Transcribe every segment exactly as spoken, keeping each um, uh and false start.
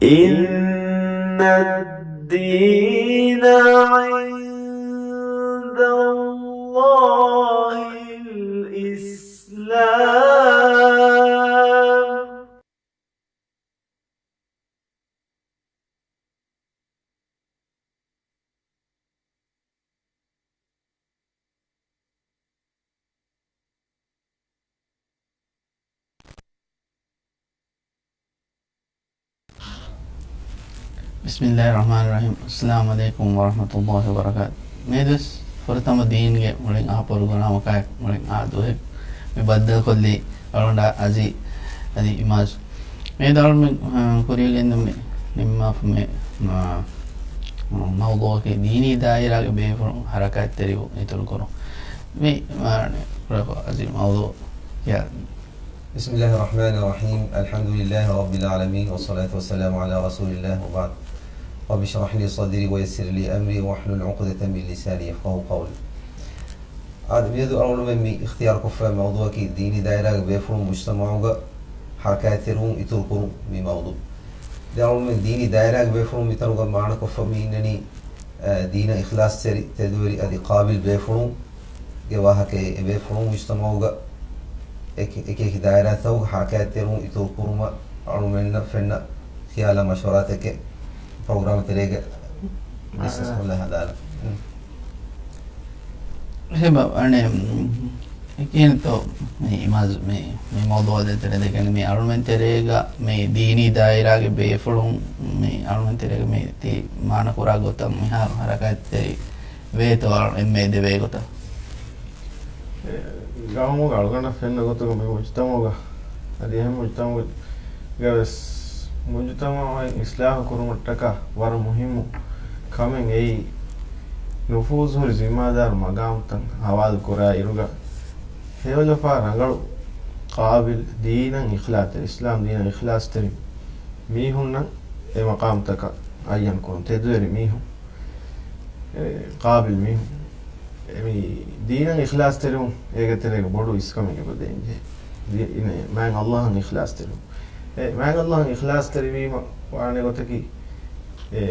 إن الدين عند الله الإسلام. ބިސްމިއްލާހި ރަޙްމާނި ރަޙީމް. އައްސަލާމު ޢަލައިކުމް ވަރަޙްމަތުﷲި ވަބަރަކާތު. މިއަދުވެސް ފުރަތަމަ ދީންގެ މުޅިން އަހައްޕަރު ގުނާމަކާއެކު މުޅިން އާ ދުވަހެއް މި ބައްދަލުކޮށްލީ އަޅުގަނޑާ އަޒީ އަދި އިމާޒް. މިއަދު އަޅުމެން، އާ، ކުރިޔަށް ގެންދަން މި ނިންމާފަ މި، އާ، މައުޟޫޢަކީ ދީނީ ދާއިރާގެ ބޭފުޅުން ހަރަކާތްތެރިވުން އިތުރުކުރުން. މި، އާ، ކުރެފަ އަޒީ މައުޟޫޢު ކިޔާ. بسم الله الرحمن الرحيم. الحمد لله رب العالمين، والصلاة والسلام على رسول الله، وبعد. رب اشرح لي صدري ويسر لي أمري واحلل عقدة من لساني يفقهوا قولي. އާދެ، މިއަދު އަޅުގަނޑުމެން މި އިޚްތިޔާރުކޮށްފައި މައުޟޫޢަކީ ދީނީ ދާއިރާގެ ބޭފުޅުން މުޖްތަމަޢުގަ ހަރަކާތްތެރިވުން އިތުރުކުރުން މި މައުޟޫޢު. ދެން އަޅުގަނޑުމެން ދީނީ ދާއިރާގެ ބޭފުޅުން މިތަނުގަ މާނަކޮށްފަ މި އިންނަނީ، އަ، ދީނަށް އިޚްލާޞްތެރި ތެދުވެރި އަދި ޤާބިލް ބޭފުޅުން ގެ ވާހަކައެއް. އެބޭފުޅުން މުޖްތަމަޢުގަ އެކި-، އެކި އެކި ދާއިރާތަކުގަ ހަރަކާތްތެރިވުން އިތުރުކުރުމަށް އަޅުމެންނަށް ފެންނަ ޚިޔާލާ މަޝްވަރާތަކެއް ޕްރޮގްރާމް ތެރޭގަ ޑިސްކަސް ކޮށްލާ ހަދާނަން. އެހެން އަނެއް ކިހިނެއްތޯ މި އިމާޒް މި، މި މައުޟޫޢާ ދޭތެރޭ ދެކެން މި އަޅުމެން ތެރޭގަ މި ދީނީ ދާއިރާގެ ބޭފުޅުން މި އަޅުމެން ތެރޭގަ މި ތި މާނަކުރާ ގޮތަށް މިހާރު ހަރަކާތްތެރި ވޭތޯ އަޅު އެންމެ ދެވޭ ގޮތަށް؟ އެ، ގައުމުގަ އަޅުގަނޑަށް ފެންނަ ގޮތުގަ މި މުޖްތަމަޢުގަ އަދި އެހެން މުޖްތަމަޢުގަވެސް މުޖްތަމަޢު އިސްލާޙު ކުރުމަށްޓަކާ ވަރަށް މުހިއްމު ކަމެއް އެއީ، ނުފޫޒު ހުރި ޒިންމާދާރު މަގާމުތައް ހަވާލު ކުރާ އިރުގަ ހެޔޮލަފާ ރަނގަޅު ޤާބިލް ދީނަށް އިޚްލާޞްތެރި، އިސްލާމް ދީނަށް އިޚްލާޞްތެރި މީހުންނަށް އެ މަޤާމުތަކަށް އައްޔަން ކުރުން. ތެދުވެރި މީހުން، އެ، ޤާބިލް މީހުން، އެ، މި ދީނަށް އިޚްލާޞްތެރިވުން އޭގެ ތެރޭގަ ބޮޑު އިސްކަމެއް އެބަ ދޭންޖެހޭ. ދީ-، އިން-، މާތް ﷲ އަށް އިޚްލާޞްތެރިވުން. އެ، މާތް ﷲ އަށް އިޚްލާޞްތެރިވީމަ ވާނެ ގޮތަކީ، އެ،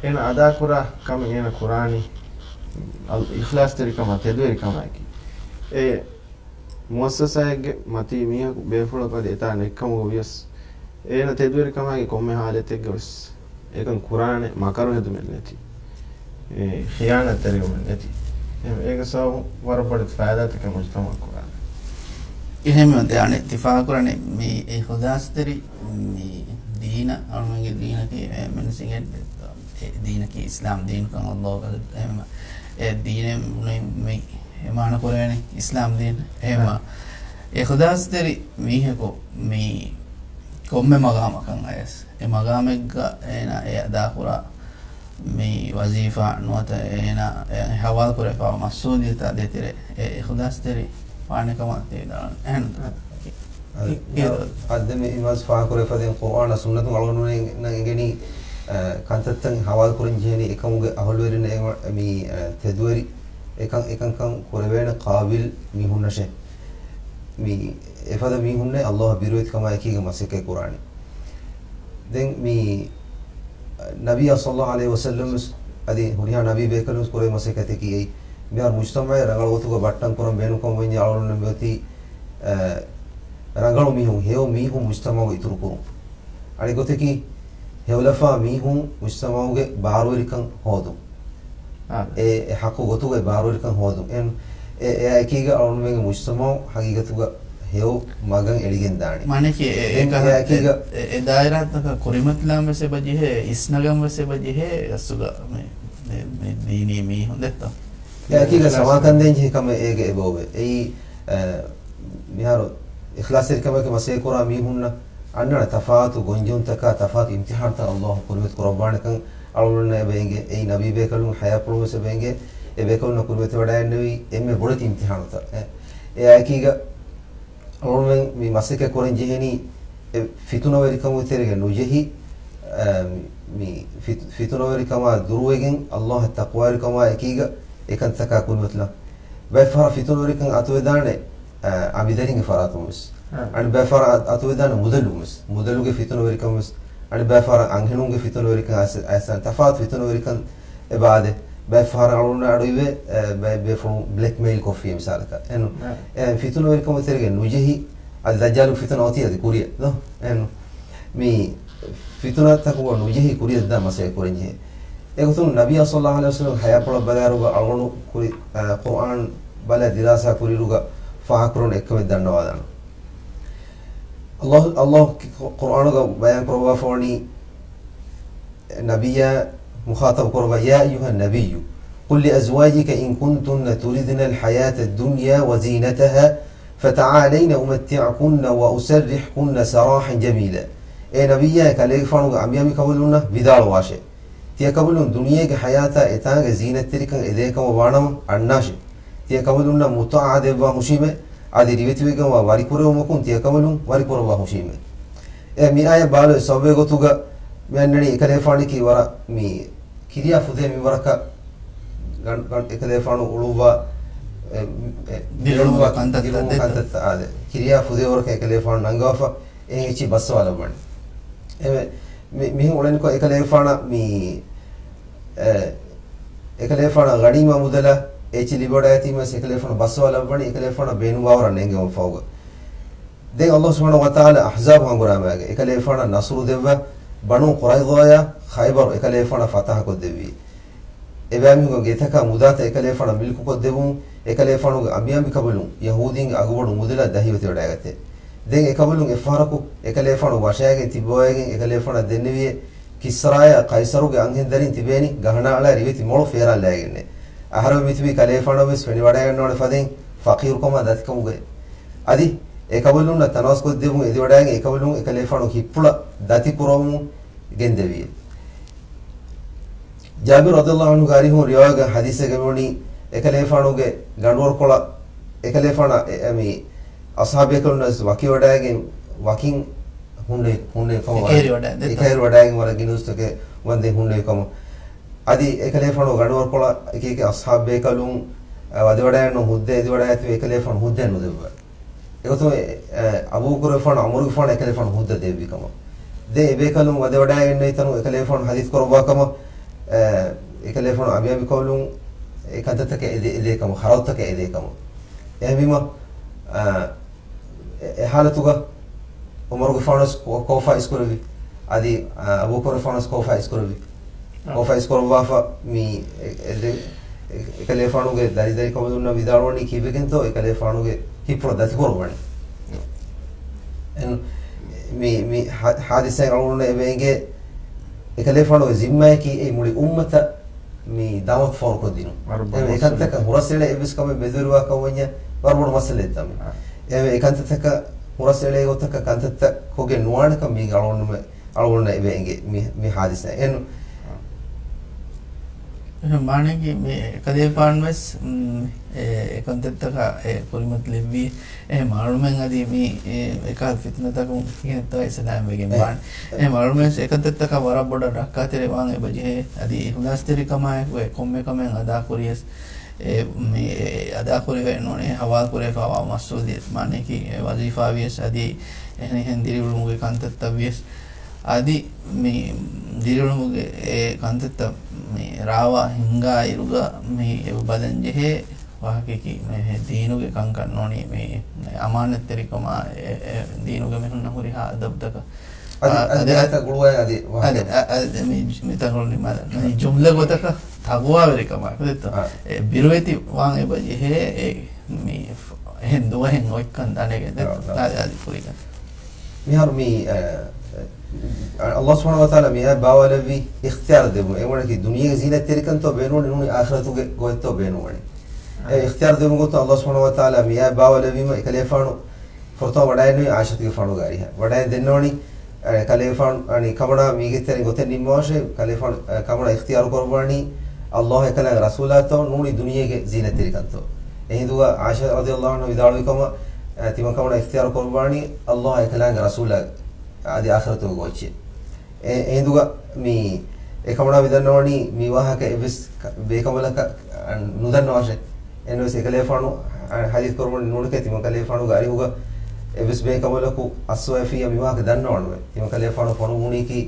އޭނަ އަދާކުރާ ކަމެއް އޭނަ ކުރާނީ އަލް-، އިޚްލާޞްތެރިކަމާ ތެދުވެރިކަމާއެކީ. އެ، މުއައްސަސާއެއްގެ މަތީ މީހަކު ބޭފުޅަކު އަދި އެތާ ނެތްކަމުގަ ވިޔަސް، އޭނަ ތެދުވެރިކަމާއި ކޮންމެ ހާލަތެއްގަވެސް އެކަން ކުރާނެ މަކަރު ހެދުމެއް ނެތި، އެ، ޚިޔާނާތްތެރިވުމެއް ނެތި. އެ، އޭގެ ސަބަބުން ވަރަށް ބޮޑެތި ފައިދާތަކެއް މުޖްތަމަޢަށް ކުރާނެ. އެހެންވެ އަނެއް ތި ފާހަގަކުރަނީ މި އިޚްލާޞްތެރި މި ދީނަށް، އަޅުމެންގެ ދީނަކީ އެ މެންސިގެން އެ ދީނަކީ އިސްލާމް ދީންކަން އަލްލާހު އަކްބަރު. އެހެންވެ އެ ދީނެއް ނު-، މި އެ މާނަ ކުރެވޭނެ އިސްލާމް ދީން. އެހެންވެ އިޚްލާޞްތެރި މީހަކު މި ކޮންމެ މަގާމަކަށް އަޔަސް، އެ މަގާމެއްގަ އޭނާ އެ އަދާކުރާ މި ވަޒީފާ ނުވަތަ އޭނާ އެ ހަވާލު ކުރެފާ މަސްއޫލިއްޔަތާ ދޭތެރޭ އެ އިޚްލާޞްތެރި ވާނެ ކަމަށް ތި ވިދާޅުވަން. އެހެން. އަދި މި އިމާޒް ފާހަގަކުރެފަދޭން ޤުރްއާނާ ސުންނަތުން އަޅުގަނޑުމެންނަށް އެނގެނީ، އަ، ކަންތައްތައް ހަވާލު ކުރަން ޖެހެނީ އެކަމުގެ އަހުލުވެރިން އެ މަ-، މި، އަ، ތެދުވެރި އެކަން، އެކަންކަން ކުރެވޭނެ ޤާބިލް މީހުންނަށޭ. މި އެފަދަ މީހުންނޭ އަލްލާހަށް ބިރުވެތިކަމާ އެކީގަ މަސައްކަތް ކުރާނީ. ދެން މި ނަބިއްޔާ ޞައްލައްލާހު ޢަލައިހި ވަސައްލަމް ވެސް އަދި ހުރިހާ ނަބީ ބޭކަލުން ވެސް ކުރެވޭ މަސައްކަތަކީ އެއީ. މިހާރު މުޖްތަމަޢެއް ރަނގަޅު ގޮތުގަ ބައްޓަން ކުރަން ބޭނުންކަމަށް ވަންޏާ އަޅުގަނޑުމެން މިއޮތީ، އަ، ރަނގަޅު މީހުން، ހެޔޮ މީހުން މުޖްތަމަޢުގަ އިތުރުކުރުން. އަނެއް ގޮތަކީ، ހެޔޮލަފާ މީހުން މުޖްތަމަޢުގެ ބާރުވެރިކަން ހޯދުން. އާ. އެ، އެ ޙައްޤު ގޮތުގައި ބާރުވެރިކަން ހޯދުން. އެ، އެއާއެކީގަ އަޅުގަނޑުމެންގެ މުޖްތަމަޢު ޙަޤީޤަތުގަ ހެޔޮ މަގަށް އެޅިގެން ދާނެ. މާނައަކީ އެ، އެ، ދެން އެކަހަ-، އެއާއެކީގަ އެ، އެ، އެ ދާއިރާތަކަށް ކުރިމަތިލާން ވެސް އެބަ ޖެހޭ، އިސްނަގަން ވެސް އެބަ ޖެހޭ، އަސްލުގަ މި، މި، މި ދީނީ މީހުން ދެއްތޯ؟ އެއާއެކީގަ ސަމާކަންދޭން ޖެހޭ ކަމެއް އޭގަ އެބައޮވޭ. އެއީ، އަ، މިހާރު އިޚްލާޞްތެރިކަމާއެކީ މަސައްކަތް ކުރާ މީހުންނަށް އަންނަން ތަފާތު ގޮންޖެހުންތަކާ، ތަފާތު އިމްތިޙާނުތައް އަލްލާހު ކުރިމަތި ކުރައްވާނެކަން އަޅުގަނޑުމެންނަށް އެބަ އެނގޭ. އެއީ ނަބީ ބޭކަލުން ޙަޔާތްޕުޅުން ވެސް އެބަ އެނގޭ. އެ ބޭކަލުންނަށް ކުރިމަތިވެވަޑައިގެންނެވީ އެންމެ ބޮޑެތި އިމްތިޙާނުތައް. އެ، އެއާއެކީގަ އަޅުގަނޑުމެން މި މަސައްކަތް ކުރަން ޖެހެނީ އެ ފިތުނަވެރިކަމުގެ ތެރޭގަ ނުޖެހި، އަ، މި ފިތު-، ފިތުނަވެރިކަމާ ދުރުވެގެން އަލްލާހަށް ތަޤްވާވެރިކަމާ އެކީގަ އެކަންތަކާ ކުރިމަތިލާން. ބައެއް ފަހަރަށް ފިތުނަވެރިކަން އަތުވެދާނެ، އަ، އަނބިދަރިންގެ ފަރާތުން ވެސް. އަ. އަނެއް ބައެއް ފަހަރަށް އަ-، އަތުވެދާނެ މުދަލުން ވެސް. މުދަލުގެ ފިތުނަވެރިކަން ވެސް އަނެއްބައިފަހަރަށް އަންހެނުންގެ ފިތުނަވެރިކަން އައިސް، އައިސް ތަފާތު ފިތުނަވެރިކަން އެބަ އާދޭ. ބައެއްފަހަރަށް އަޅުގަނޑު އަޑުއިވޭ، އެ، ބައެއް ބޭފުޅުން ބްލެކްމެއިލް ކޮށްފިއޭ މިސާލަކަށް. އެން، އެ، ފިތުނަވެރިކަމުގެ ތެރޭގަ ނުޖެހި، އަދި ދައްޖާލު ފިތުނަ އޮތީ އަދި ކުރިއަށް ދޯ؟ އެން، މި ފިތުނަތަކުގަ ނުޖެހި ކުރިއަށް ދާ މަސައްކަތް ކުރަންޖެހޭ. އެގޮތުން ނަބިއްޔާ ޞައްލައްލާހު ޢަލައިހި ވަސައްލަމް ހަޔާތްޕުޅަށް ބަލާއިރުގަ އަޅުގަނޑު ކުރި، އަ، ޤުރްއާން ބަލާ ދިރާސާ ކުރިއިރުގަ ފާހަގަކުރަން އެއްކަމެއް ދަންނަވާލާނަން. ﷲ، ﷲ ޤުރްއާނުގަ ބަޔާން ކުރައްވާފަވަނީ، ނަބިއްޔާ މުޚާޠަބު ކުރައްވާ، يا أيها النبي قل لأزواجك إن كنتن تردن الحياة الدنيا وزينتها فتعالين أمتعكن وأسرحكن سراحا جميلا. އޭ ނަބިއްޔާ، އެކަލޭގެފާނުގެ އަނބިއަނބިކަނބަލުންނަށް ވިދާޅުވާށޭ. ތިޔަކަނބަލުން ދުނިޔޭގެ ޙަޔާތާ އެތާނގެ ޒީނަތްތެރިކަން އެދޭކަމަށް ވާނަމަ އަންނާށޭ. ތިޔަކަނބަލުންނަށް މުތާޢާ ދެއްވާ ހުށީމޭ، އަދި ރިވެތިވެގެންވާ ވަރިކުރެވުމަކުން ތިޔަކަނބަލުން ވަރިކުރައްވާ ހުށީމޭ. އެ މި އާޔަތް ބާލުވެ ސަބަބެއް ގޮތުގަ މި އަންނަނީ އެކަލޭފާނަކީ ވަރަށް މި ކިރިޔާ ފުދޭ މިންވަރަކަށް ގަން-، ގަން-، އެކަލޭފާނު އުޅުއްވާ، އެ، އެ، ދިރިއުޅުމުގެ ދިރިއުޅުމުގެ ކަންތައްތައް ދިރިއުޅުމުގެ ދެއްތޯ؟ ކަންތައްތައް އާދެ. ކިރިޔާ ފުދޭވަރަކަށް އެކަލޭފާނު ނަންގަވާފަ. އެހެން އެއްޗި ބައްސަވާލައްވަނީ. އެ މި-، މިހެން އުޅެނިކޮށް އެކަލޭފާނަށް މި، އެ، އެކަލޭފާނަށް ޣަނީމާ މުދަލަށް އެއްޗި ލިބިވަޑައިގަތީމަސް އެކަލޭފާނަށް ބައްސަވާލައްވަނީ އެކަލޭފާނަށް ބޭނުންވާވަރަށް ނޭނގެވުމަށްފަހުގަ. ދެން ﷲ ސުބްޙާނަހޫ ވަތަޢާލާ އަޙްޒާބު ހަނގުރާމައިގަ އެކަލޭފާނަށް ނަޞްރު ދެއްވާ، ބަނޫ ޤުރައިޟާޔާ ޚައިބަރު އެކަލޭފާނަށް ފަތަޙަކޮށްދެއްވި. އެބައިމީހުންގެ ގެތަކާ މުދާތައް އެކަލޭފާނަށް މިލްކުކޮށްދެއްވުން، އެކަލޭފާނުގެ އަނބިއަނބިކަނބަލުން ޔަހޫދީންގެ އަގުބޮޑު މުދަލަށް ދަހިވެތިވަޑައިގަތޭ. ދެން އެކަނބަލުން އެއްފަހަރަކު އެކަލޭފާނު ވަށައިގެން ތިއްބަވައިގެން އެކަލޭފާނަށް ދެންނެވިއޭ، ކިސްރާޔާ ޤައިޞަރުގެ އަންހެން ދަރިން ތިބޭނީ ގަހަނާ އަޅާ ރިވެތި މޮޅު ފޭރާލާގެންނޭ. އަހަރެމެން މިތިބީ ކަލޭފާނަށް ވެސް ފެނިވަޑައިގަންނަވާނެ ފަދައިން ފަޤީރުކަމާ ދަތިކަމުގައި. އަދި އެކަނބަލުންނަށް ތަނަވަސްކޮށްދެއްވުން އެދިވަޑައިގެން އެކަނބަލުން އެކަލޭފާނު ހިތްޕުޅަށް ދަތިކުރަމުން ގެންދެވިއޭ. ޖާބިރު ރަޟިޔަﷲ ޢަންހުގެ އަރިހުން ރިވާވެގެން ޙަދީޘެއްގަ މިވަނީ، އެކަލޭފާނުގެ ގަނޑުވަރުކޮޅަށް އެކަލޭފާނަށް އެ، އެ، މި އަޞްޙާބުބޭކަލުންނަށް ވަކިވަޑައިގެން ވަކިން ހުންނެވި، ހުންނެވި ކަމަށް އެކަހެރިވަޑައިގެން ދެއްތޯ؟ އެކަހެރިވަޑައިގެން ވަރަށް ގިނަ ދުވަސްތަކެއް ވަންދެން ހުންނެވި ކަމަށް. އަދި އެކަލޭފާނު ގަނޑުވަރުކޮޅަށް އެކި އެކި އަޞްޙާބުބޭކަލުން، އަ، ވަދެވަޑައިގަންނަ ހުއްދަ އެދިވަޑައިގަތީ އެކަލޭފާނު ހުއްދައެއް ނުދެއްވާ. އެގޮތުން، އެ، އަބޫބަކުރުގެފާނު ޢުމަރުގެފާނު އެކަލޭފާނު ހުއްދަ ދެއްވި ކަމަށް. ދެން އެބޭކަލުން ވަދެވަޑައިގެންނެވި ތަނުން އެކަލޭފާނު ޙަދީޘް ކުރައްވާ ކަމަށް، އެ، އެކަލޭފާނު އަނބިއަނބިކަނބަލުން އެ ކަންތައްތަކަށް އެދޭ، އެދޭ ކަމަށް، ޚަރަދުތަކަށް އެދޭ ކަމަށް. އެހެންވީމަ، އަ، އެ، އެ ޙާލަތުގަ ޢުމަރުގެފާނުވެސް ކޯ-، ކޯފާ އިސްކުރެއްވި. އަދި، އަ، އަބޫބަކުރުގެފާނުވެސް ކޯފާ އިސްކުރެއްވި. އަ. ކޯފާ އިސްކުރައްވާފަ މި އެ، އެ، އެ، އެކަލޭފާނުގެ ދަރިދަރިކަނބަލުންނަށް ވިދާޅުވަނީ ކީއްވެގެންތޯ އެކަލޭފާނުގެ ހިތްޕުޅަށް ދަތިކުރައްވަނީ. އެ، މި، މި ޙާ-، ޙާދިސާއިން އަޅުގަނޑު އެބަ އެނގޭ އެކަލޭފާނުގެ ޒިންމާއަކީ އެ މުޅި އުއްމަތަށް މި ދަޢުވަތު ފޯރުކޮށްދިނުން. ވަރަށް ބޮޑު އެ މައްސަލައެއް. އެކަންތަކަށް ހުރަސްއެޅޭ އެއްވެސް ކަމެއް މެދުވެރިވާ ކަމަށް ވަންޏާ ވަރަށް ބޮޑު މައްސަލައެއް ތަމަ. އާ. އެ އެކަންތައްތަކަށް ހުރަސްއެޅޭ ގޮތަކަށް ކަންތައްތައް ކޮށްގެން ނުވާނެކަން މީގެ އަޅުގަނޑުމެ-، އަޅުގަނޑަށް އެބަ އެނގޭ މި، މި ޙާދިސާ. އެން. އެހެން މާނައަކީ މި އެކަލޭފާނުވެސް، މް، އެ، އެކަންތައްތަކަށް އެ ކުރިމަތިލެއްވީ. އެ މާނައަކީ އަދި މި، އެ، އެކަހަލަ ފިތުނަތަކުން ކިހިނެއްތޯ އެ ސަލާމްވެގެން އެ. ވާން. އެ މާނައަކީ އެކަންތައްތަކަށް ވަރަށް ބޮޑަށް ރައްކާތެރިވާން އެބަޖެހޭ. އަދި އިޚްލާޞްތެރިކަމާއެކު އެ ކޮންމެ ކަމެއް އަދާކުރިޔަސް، އެ، މި، އެ، އަދާކުރެވޭ ނޫނީ ހަވާލުކުރެވިފައިވާ މަސްއޫލިއްޔަތު މާނައަކީ އެ ވަޒީފާ ވިޔަސް އަދި އެހެނިހެން ދިރިއުޅުމުގެ ކަންތައްތައް ވިޔަސް. އަދި މި ދިރިއުޅުމުގެ އެ ކަންތައްތައް މި ރާވާ ހިންގާއިރުގަ މި އެބަ ބަލަންޖެހޭ ވާހަކައަކީ މި ދީނުގެ ކަންކަން ނޫނީ މި އަމާނަތްތެރިކަމާ އެ، އެ ދީނުގެ މީހުންނަށް ހުރިހާ އަދަބުތަކަށް. އަދި، އަ، އަދި އަދި އަ، އައިތަ ގުޅުވައި އަދި ވާހަކަ. އަދި އަ، އަދި މި، މިތަނުން ނިމާލަން. މި ޖުމްލަ ގޮތަކަށް ތަޤްވާވެރިކަމާ ކުދިތަ؟ އަ. އެ ބިރުވެތި ވާން އެބަ ޖެހޭ އެ މި އެހެން ދުވަހެއް އޮތްކަން ދަނެގެން އަ، އަ. އަދި އަދި ކުރިގަން. މިހާރު މި، އަ، އަ، ﷲ ސުބްޙާނަހޫ ވަތަޢާލާ މިއާ ބާވާލެއްވި އިޚްތިޔާރު ދެވުން. އެ ވަނަކީ ދުނިޔޭގެ ޒީނަތްތެރިކަންތޯ ބޭނުންވަނީ ނޫނީ އާޚިރަތުގެ ގޮތްތޯ ބޭނުންވަނީ. އެ އިޚްތިޔާރު ދެވުމުގެ ގޮތުން ﷲ ސުބްޙާނަހޫ ވަތަޢާލާ މިއާ ބާވާލެއްވީމަ އެކަލޭފާނު ފުރަތަމަ ވަޑައިނުވީ ޢާއިޝަތުގެފާނުގެ އަރިހަށް. ވަޑައި ދެންނެވަނީ، އަ، ކަލޭފާނު، އަނި ކަމަނާ މީގެ ތެރެ ގޮތެއް ނިންމަވާށޭ، ކަލޭފާނު، އަ، ކަމަނާ އިޚްތިޔާރު ކުރައްވާނީ ﷲ އެކަލާނގެ ރަސޫލާތޯ ނޫނީ ދުނިޔޭގެ ޒީނަތްތެރިކަންތޯ. އެހިނދުގަ ޢާއިޝާ ރަޟިޔަﷲ ޢަންހާ ވިދާޅުވި ކަމަށް، އަ، ތިމަން ކަމަނާ އިޚްތިޔާރު ކުރައްވާނީ ﷲ އެކަލާނގެ ރަސޫލާ އަދި އާޚިރަތުގެ ގޯއްޗެއް. އެ، އެހިނދުގަ މި އެކަމަނާ މި ދަންނަވަނީ މި ވާހަކަ އެއްވެސް ކަ-، ބޭކަނބަލަކަށް، އަ، ނުދަންނަވާށޭ. އެންވެސް އެކަލޭފާނު، އަ، ޙަދީޘް ކުރައްވަނީ ނޫނެކޭ ތިމަން ކަލޭފާނުގެ އަރިހުގަ އެއްވެސް ބޭކަނބަލަކު އައްސަވައިފިއްޔާ މި ވާހަކަ ދަންނަވަންވޭ. ތިމަންކަލޭފާނު ފޮނުއްވުނީކީ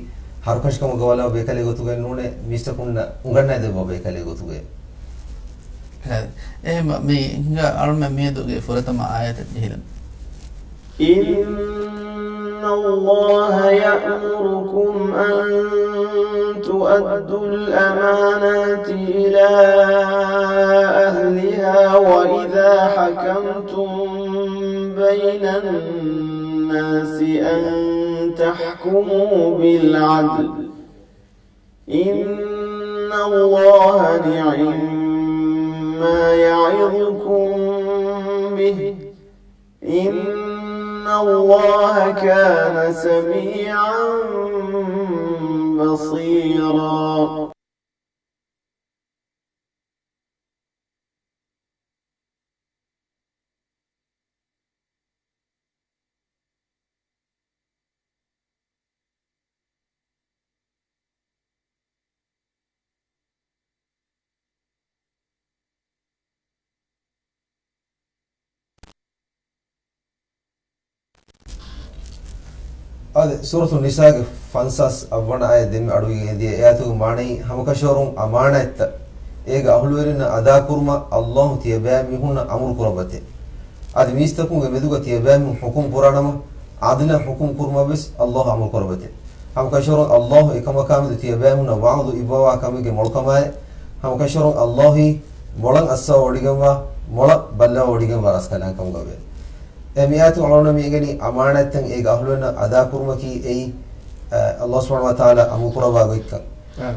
ހަރުކަށިކަމުގަ ވަލާ ބޭކަލެއް ގޮތުގައެއް ނޫނޭ، މީސްތަކުންނަށް އުނގަންނައިދެއްވާ ބޭކަލެއް ގޮތުގައޭ. އެހެން މި ހިނގާ އަޅުމެން މިއަދުގެ ފުރަތަމަ އާޔަތަށް ޖެހިލަން. إن الله يأمركم أن تؤدوا الأمانات إلى أهلها وإذا حكمتم بين الناس أن تحكموا بالعدل إن الله نعما يعظكم به إن الله كان سميعا بصيرا. އާދެ، ސޫރަތު ނިސާގެ ފަންސާސް އަށްވަނަ އާޔަތް ދެންމެ އަޑުއިވިގެން އެދިޔަ އެ އާޔަތުގެ މާނައީ، ހަމަކަށަވަރުން އަމާނާތްތައް އޭގެ އަހުލުވެރިންނަށް އަދާކުރުމަށް ﷲ ތިޔަބައިމީހުންނަށް އަމުރު ކުރައްވަތޭ. އަދި މީސްތަކުންގެ މެދުގަ ތިޔަބައިމީހުން ޙުކުމް ކުރާނަމަ، ޢަދުލަށް ޙުކުމް ކުރުމަށްވެސް ﷲ އަމުރު ކުރައްވަތޭ. ހަމަކަށަވަރުން ﷲ އެކަމަކާމެދު ތިޔަބައިމީހުންނަށް ވަޢުދު އިއްވަވާ ކަމެއްގެ މޮޅުކަމާއި، ހަމަކަށަވަރުން ﷲ އީ މޮޅަށް އައްސަވަ ވޮޑިގެންވާ، މޮޅަށް ބައްލަވަ ވޮޑިގެންވާ ރަސްކަލާނގެ ކަމުގަވޭ. އެ މިއާޔަތުން އަޅުގަނޑަށް މި އެނގެނީ އަމާނާތްތައް އޭގެ އަހުލުވެރިންނަށް އަދާކުރުމަކީ އެއީ، ﷲ ސުބްޙާނަހޫ ވަތަޢާލާ އަމުރު ކުރައްވާ ގޮތްކަން. އާ.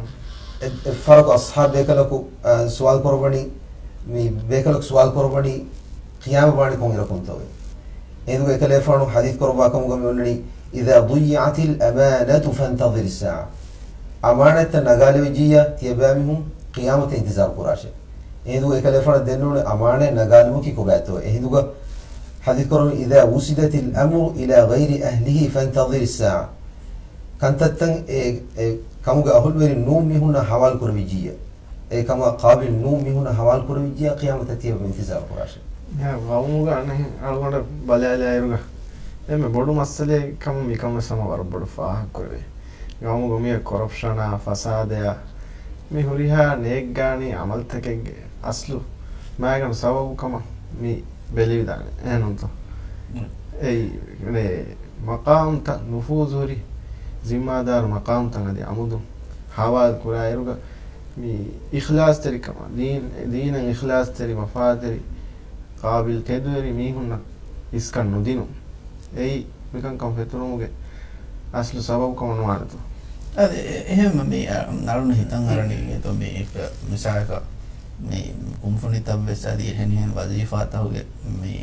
އެ، އެއްފަހަރަކު އަޞްޙާބު ބޭކަލަކު، އާ، ސުވާލު ކުރައްވަނީ، މި ބޭކަލަކު ސުވާލު ކުރައްވަނީ، ޤިޔާމަތް ވާނީ ކޮންއިރަކުންތޯވެ؟ އެހިނދުގަ އެކަލޭފާނު ޙަދީޘް ކުރައްވާ ކަމުގަ މި އޮންނަނީ، إذا ضيعت الأمانة فانتظر الساعة. އަމާނާތްތައް ނަގާލެވިއްޖިއްޔާ، ތިޔަބައިމީހުން ޤިޔާމަތަށް އިންތިޒާރު ކުރާށޭ. އެހިނދުގަ އެކަލޭފާނަށް ދެންނެވުނު އަމާނާތް ނަގާލުމަކީ ކޮބާތޯ؟ އެހިނދުގަ ޙަދީޘް ކުރަނީ، إذا وسد الأمر إلى غير أهله فانتظر الساعة. ކަންތައްތައް އެ، އެ ކަމުގެ އަހުލުވެރިން ނޫން މީހުންނަށް ޙަވާލު ކުރެވިއްޖިއްޔާ، އެ ކަމަށް ޤާބިލު ނޫން މީހުންނަށް ޙަވާލު ކުރެވިއްޖިއްޔާ، ޤިޔާމަތަށް ތިޔަބައިމީހުން އިންތިޒާރު ކުރާށޭ. މިހާރު ޤައުމުގަ އަނެއް އަޅުގަނޑަށް ބަލާލާއިރުގަ، އެންމެ ބޮޑު މައްސަލައެއް ކަމަށް މިކަން ވެސް ހަމަ ވަރަށް ބޮޑަށް ފާހަގަކުރެވޭ. ގައުމުގަ މިއޮތް ކޮރަޕްޝަނާ، ފަސާދަޔާ، މި ހުރިހާ ނޭއްގާނީ އަމަލުތަކެއްގެ އަސްލު މައިގަނޑު ސަބަބު ކަމަށް މި ބެލިވިދާނެ. އެހެންނޫންތޯ؟ އެއީ، މަޤާމްތައް، ނުފޫޒު ހުރި ޒިންމާދާރު މަޤާމްތައް އަދި އަމުދު ހަވާލު ކުރާއިރުގަ، މި އިޚްލާޞްތެރިކަމަށް، ދީން، ދީނަށް އިޚްލާޞްތެރި، ވަފާތެރި، ޤާބިލް ތެދުވެރި މީހުންނަށް އިސްކަން ނުދިނުން. އެއީ މިކަންކަން ފެތުރުމުގެ އަސްލު ސަބަބު ކަމަށް ނުވާނެތޯ؟ އަދި އެ-، އެހެން މި އަ-، އަޅުން ހިތަށް އަރަނީ އެތޯ މި އެކަ މިސާލަކަށް މި ކުންފުނިތައް ވެސް އަދި އެހެނިހެން ވަޒީފާތަކުގެ މި،